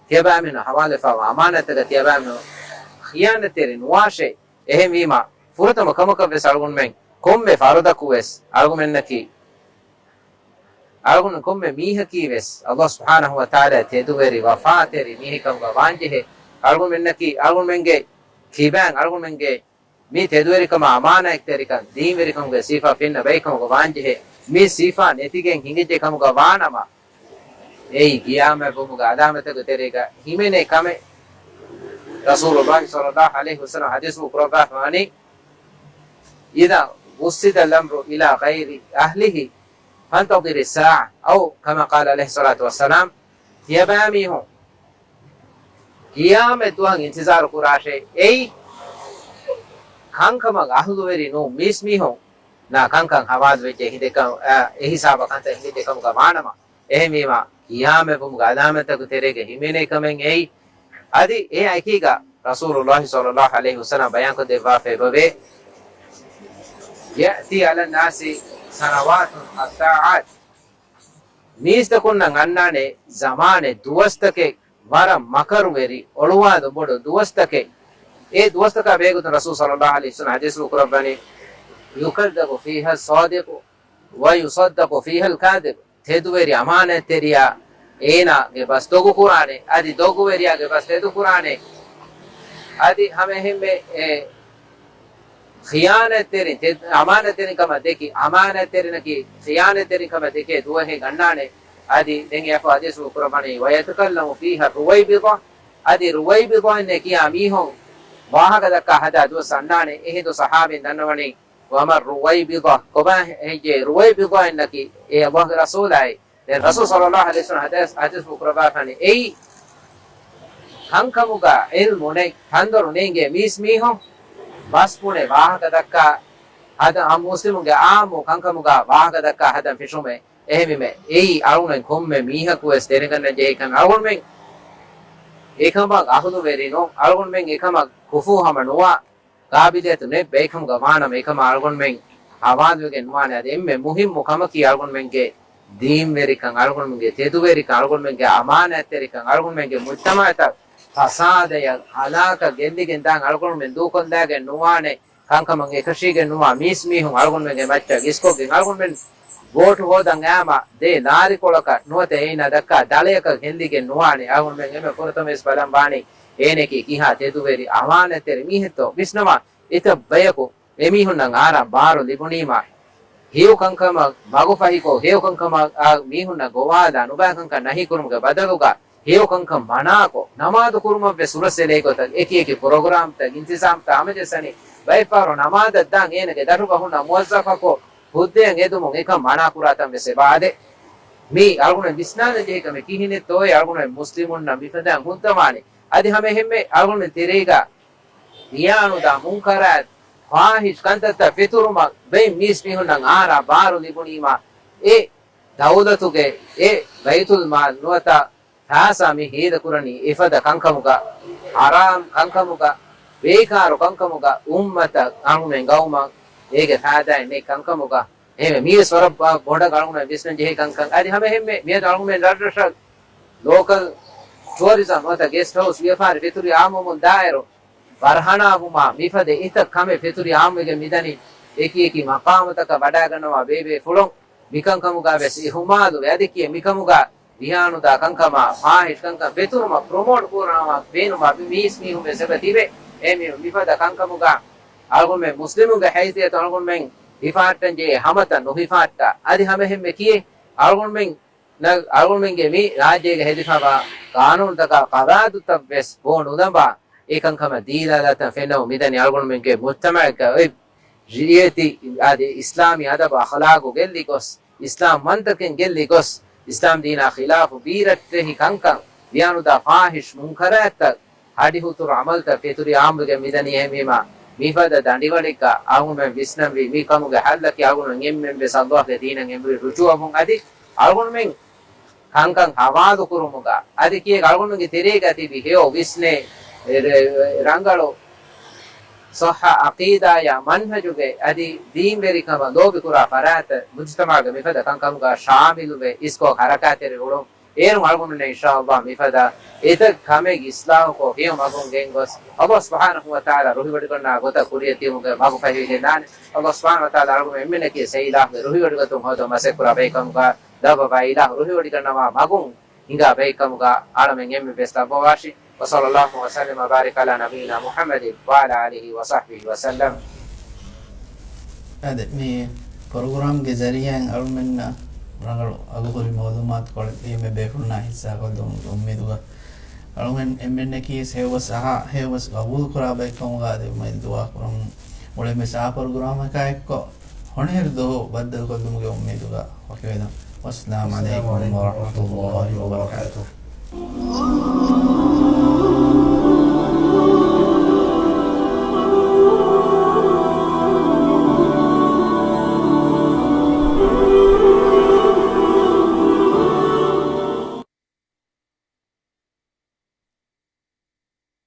ތިޔަބައިމީހުން ހަވާލުވެފާވާ އަމާނާތްތަކަށް ތިޔަބައިމީހުން ޚިޔާނަތްތެރި ނުވާށޭ. އެހެންވީމަ، ފުރަތަމަ ކަމަކަށް ވެސް އަޅުގަނޑުމެން ކޮންމެ ފަރުދަކު ވެސް އަޅުގަނޑުމެންނަކީ، އަޅުގަނޑު ކޮންމެ މީހަކީ ވެސް ﷲ ސުބްޙާނަހޫ ވަތަޢާލާ ތެދުވެރި ވަފާތެރި މީހެއް ކަމުގަ ވާންޖެހޭ. އަޅުގަނޑުމެންނަކީ އަޅުގަނޑުމެންގެ ކިބައިން އަޅުގަނޑުމެންގެ މި ތެދުވެރިކަމާ އަމާނާތްތެރިކަން ދީންވެރިކަމުގެ ސިފަ ފެންނަ ބައެއްކަމުގަ ވާންޖެހޭ. މި ސިފަ ނެތިގެން ހިނގިއްޖެ ކަމުގަ ވާނަމަ، އެއީ ޤިޔާމަތްވުމުގެ އަލާމަތެއްގެ ތެރޭގަ ހިމެނޭ ކަމެއް. ރަސޫލުﷲ ޞައްލަﷲ ޢަލައިހި ވަސައްލަމަ ޙަދީޘް ކުރައްވާފަވަނީ، إذا وسد الأمر إلى غير أهله فانتظر الساعة، أو كما قال عليه الصلاة والسلام، ތިޔަބައިމީހުން ޤިޔާމަތް ދުވަހަށް އިންތިޒާރު ކުރާށޭ. އެއީ ކަންކަމަށް އަހުލުވެރި ނޫން މީސްމީހުންނާ ކަންކަން ހަވާލުވެއްޖެ ހިނދެކަން، އެ ހިސާބަށް ކަންތައް ހިނގިއްޖެ ކަމުގަ ވާނަމަ، އެހެންވީމަ، ޤިޔާމަތްވުމުގެ އަލާމަތްތަކުގެ ތެރޭގަ ހިމެނޭ ކަމެއް އެއީ. އަދި އެއާއެކީގަ ރަސޫލުﷲ ޞައްލަﷲ ޢަލައިހި ވަސައްލަމަ ބަޔާންކޮށްދެއްވާފައި އެބަވޭ، يأتي على الناس سنوات حتى عاد، މީސްތަކުންނަށް އަންނާނެ ޒަމާނެއް ދުވަސްތަކެއް ވަރަށް މަކަރުވެރި އޮޅުވާލު ބޮޑު ދުވަސްތަކެއް. އެ ދުވަސްތަކާ ބެހޭގޮތުން ރަސޫލު ޞައްލައްލާހު ޢަލައިހި ވަސައްލަމަ ޙަދީޘްފުޅު ކުރައްވަނީ، يكذب فيها الصادق ويصدق فيها الكاذب. ތެދުވެރި އަމާނަތްތެރިޔާ އޭނާގެ ބަސް ދޮގު ކުރާނެ، އަދި ދޮގުވެރިޔާގެ ބަސް ތެދު ކުރާނެ. އަދި ހަމައެހެންމެ އެ ޚިޔާނަތްތެރިން، ތެ-، އަމާނަތްތެރިން ކަމަށް ދެކި، އަމާނަތްތެރިންނަކީ ޚިޔާނަތްތެރިން ކަމަށް ދެކޭ ދުވަހެއް ގަންނާނެ. އަދި ދެން އެއަށްފަހު ޙަދީޘްފުޅު ކުރައްވަނީ، ويتكلم فيها الرويبضة. އަދި ރުވައިބިޟާއިންނޭ ކިޔާ މީހުން ވާހަކަ ދައްކާ ހަދާ ދުވަސް އަންނާނެ. އެހިނދު ޞަޙާބީން ދަންނަވަނީ، وما الرويبضة، ކޮބާ ހެއްޔޭ ރުވައިބިޟާއިންނަކީ؟ އޭ ﷲގެ ރަސޫލާއޭ. ދެން ރަސޫލު ޞައްލައްލާހު ޢަލައިހި ވަސައްލަމަ ޙަދީޘް، ޙަދީޘްފުޅު ކުރައްވާފަނީ، އެއީ ކަންކަމުގަ ޢިލްމު ނެތް، ކަންދޮރު ނޭނގޭ މީސް މީހުން ބަސް ބުނެ ވާހަކަ ދައްކާ ހަދަ، އާ، މުސްލިމުންގެ ޢާއްމު ކަންކަމުގަ ވާހަކަ ދައްކާ ހަދަން ފެށުމޭ. އެހެންވީމަ، އެއީ އަޅުގަނޑު ކޮންމެ މީހަކުވެސް ދެނެގަންނަން ޖެހޭ ކަމެއް. އަޅުގަނޑުމެން އެކަމަށް އަހުލުވެރި ނޫން، އަޅުގަނޑުމެން އެކަމަށް ކުފޫ ހަމަ ނުވާ، ޤާބިލިއްޔަތު ނެތް ބައެއްކަމުގަ ވާނަމަ، އެކަމަށް އަޅުގަނޑުމެން ހަވާލުވެގެން ނުވާނެ. އަދި އެންމެ މުހިއްމު ކަމަކީ އަޅުގަނޑުމެންގެ ދީންވެރިކަން، އަޅުގަނޑުމެންގެ ތެދުވެރިކަން، އަޅުގަނޑުމެންގެ އަމާނާތްތެރިކަން، އަޅުގަނޑުމެންގެ މުޖްތަމަޢަތަށް ފަސާދަޔަށް، ހަލާކަށް ގެއްލިގެން ދާން އަޅުގަނޑުމެން ދޫކޮށްލައިގެން ނުވާނެ. ކަންކަމަށް އެކަށީގެން ނުވާ މީސްމީހުން އަޅުގަނޑުމެންގެ މައްޗަށް އިސްކޮށްގެން، އަޅުގަނޑުމެން ވޯޓު ހޯދަން އައީމަ ދޭ ލާރިކޮޅަކަށް ނުވަތަ އޭނާ ދައްކާ ދަޅަޔަކަށް ހެނދިގެން ނުވާނެ. އަޅުގަނޑުމެން އެންމެ ފުރަތަމަވެސް ބަލަން ބާނީ އޭނަކީ ކިހާ ތެދުވެރި އަމާނަތްތެރި މީހެއްތޯ. ވިސްނަވާ، އެތައް ބަޔަކު އެމީހުންނަށް އާރާ ބާރު ލިބުނީމަ، ހެޔޮ ކަންކަމަށް މަގުފަހިކޮށް، ހެޔޮ ކަންކަމަށް އާ މީހުންނަށް ގޮވާލާ ނުބައި ކަންކަން ނަހީކުރުމުގެ ބަދަލުގަ، ހެޔޮ ކަންކަން މަނާކޮށް، ނަމާދު ކުރުމަށްވެސް ހުރަސްއެޅޭ ގޮތަށް އެކި އެކި ޕްރޮގްރާމްތައް، އިންތިޒާމްތައް ހަމަޖެއްސަނީ، ބައެއްފަހަރު ނަމާދަށް ދާން އޭނަގެ ދަށުގަ ހުންނަ މުވައްޒަފަކު ހުއްދައަށް އެދުމުން އެކަން މަނާ ކުރާތަން ވެސް އެބަ އާދޭ. މީ އަޅުގަނޑު ވިސްނާލަން ޖެހޭ ކަމެއް. ކިހިނެއްތޯއޭ އަޅުގަނޑު މުސްލިމުންނަށް މިފަދައިން ހުއްދަވާނީ؟ އަދި ހަމައެހެންމެ އަޅުގަނޑު ތެރޭގަ ވިޔާނުދާ މުންކަރާތް، ފާޙިޝް ކަންތައްތައް ފެތުރުމަށް ބެއިން މީސް މީހުންނަށް އާރާ ބާރު ލިބުނީމާ، އެ ދައުލަތުގެ އެ ބައިތުލް މާލް ނުވަތަ ފައިސާ މި ހޭދަކުރަނީ އެފަދަ ކަންކަމުގަ، ޙަރާމް ކަންކަމުގަ، ބޭކާރު ކަންކަމުގަ، އުއްމަތަށް އަޅުގަނޑުމެން ގައުމަށް އޭގެ ފައިދާއެއް ނެތް ކަންކަމުގަ. އެހެންވެ، މީވެސް ވަރަށް ބޮ-، ބޮޑަށް އަޅުގަނޑުމެން ވިސްނަން ޖެހޭ ކަންކަން. އަދި ހަމައެހެންމެ މިއަދު އަޅުގަނޑުމެން ރަށްރަށަށް ލޯކަލް ޓޫއަރިޒަމް ނުވަތަ ގެސްޓް ހައުސް ވިޔަފާރި ފެތުރި އާއްމުވުމުން ދާއިރު، ފަރްހަނާ ވުމާ މިފަދަ އެތައް ކަމެއް ފެތުރި އާއްމުވެގެން މިދަނީ. އެކި އެކި މަޤާމުތަކަށް ވަޑައިގަންނަވާ ބޭބޭފުޅުން މިކަންކަމުގަ ވެސް އިހުމާލުވެ، އަދި ކިޔެ މިކަމުގަ ވިޔާނުދާ ކަންކަމާ، ފާޙިޝް ކަންކަން ފެތުރުމަށް ޕްރޮމޯޓް ކުރަން ބޭނުންވާ މީސް މީހުން ވެސް އެބަ ތިބެ. އެ މީހުން މިފަދަ ކަންކަމުގަ އަޅުގަނޑުމެން މުސްލިމުންގެ ހައިސިއްޔަތު އަޅުގަނޑުމެން ހިފަހައްޓަން ޖެހޭ ހަމަތައް ނުހިފަހައްޓާ. އަދި ހަމައެހެންމެ ކިޔެ އަޅުގަނޑުމެން ނަ-، އަޅުގަނޑުމެންގެ މި ރާއްޖޭގަ ހެދިފަވާ ޤާނޫނުތަކާ ޤަވާއިދުތައް ވެސް ބޯ ނުލަނބާ، އެ ކަންކަމަށް ދީލާލާތަން ފެންނަމުން މިދަނީ އަޅުގަނޑުމެންގެ މުޖްތަމަޢެއްގަ އޮތް ރިއްޔަތި އަދި އިސްލާމީ އަދަބު އަޚްލާގު ގެއްލި ގޮސް، އިސްލާމް ވަންތަކެއް ގެއްލި ގޮސް، އިސްލާމް ދީނާ ޚިލާފު ބީރައްޓެހި ކަންކަން، ވިޔާނުދާ ފާޙިޝް މުންކަރާތްތައް، ހަޑިހުތުރު ޢަމަލްތައް ފެތުރި އާއްމުވެގެން މިދަނީ. އެހެންވީމާ، މިފަދަ ދަނޑިވަޅެއްގަ އަޅުގަނޑުމެން ވިސްނަންވީ މި ކަމުގެ ޙައްލަކީ އަޅުގަނޑުމެން އެންމެންވެސް ﷲގެ ދީނަށް އެނބުރި ރުޖޫޢަވުން. އަދި އަޅުގަނޑުމެން ކަންކަން ހަވާލުކުރުމުގަ އަދި ކިޔޭ އަޅުގަނޑުމެންގެ ތެރޭގަ ތިބި ހެޔޮ ވިސްނޭ ރަ-، ރަނގަޅު ޞައްޙަ ޢަޤީދާޔާ މަންހަޖުގެ އަދި ދީންވެރިކަމަށް ލޯބިކުރާ ފަރާތްތައް މުޖުތަމަޢުގެ މިފަދަ ކަންކަމުގަ ޝާމިލުވެ އިސްކޮށް ޙަރަކާތްތެރި އުޅުން. އޭރުން އަޅުގަނޑުމެން އިންޝާﷲ މިފަދަ އެތައް ކަމެއް އިޞްލާޙުކޮށް ހެޔޮ މަގުން ގެންގޮސް، ﷲ ސުބްޙާނަހޫ ވަތަޢާލާ ރުހިވޮޑިގަންނަވާ ގޮތަށް ކުރިއަށް ދިޔުމުގެ މަގު ފަހިވެގެންދާނެ. ﷲ ސުބްޙާނަހޫ ވަތަޢާލާ އަޅުގަނޑު އެންމެންނަކީ ސެއިލާހުގެ ރުހިވޮޑިގަތުން ހޯދަ މަސައްކުރާ ބައިކަމުގަ ލައްވަވާ އިލާހު ރުހިވޮޑިގަންނަވާ މަގުން ހިނގާ ބައިކަމުގަ އަޅަމެން އެންމެން ވެސް ލައްވަވާށި. وصلى الله وسلم وبارك على نبينا محمد وعلى آله وصحبه وسلم. އަދި މި ޕްރޮގްރާމްގެ ޒަރީޢާއިން އަޅުމެންނަށް ރަނގަޅު އަގުހުރި މަޢުލޫމާތުކޮޅެއް އެންމެ ބޭފުޅުންނާ ހިއްސާކޮށްލުމުގެ އުއްމީދުގަ އަޅުމެން އެންމެންނަކީ ހެޔޮވެސް އަހާ، ހެޔޮވެސް ގަބޫލުކުރާ ބައެއްކަމުގަ އަދި އުމީދު ދުޢާކުރަމުން. އުޅެން ވެސް އާ ޕްރޮގްރާމަކާއެއްކޮށް ހޮނިހެރު ދުވަހު ބައްދަލުކޮށްލުމުގެ އުއްމީދުގަ ވަކިވެލަން. والسلام عليكم ورحمة الله وبركاته.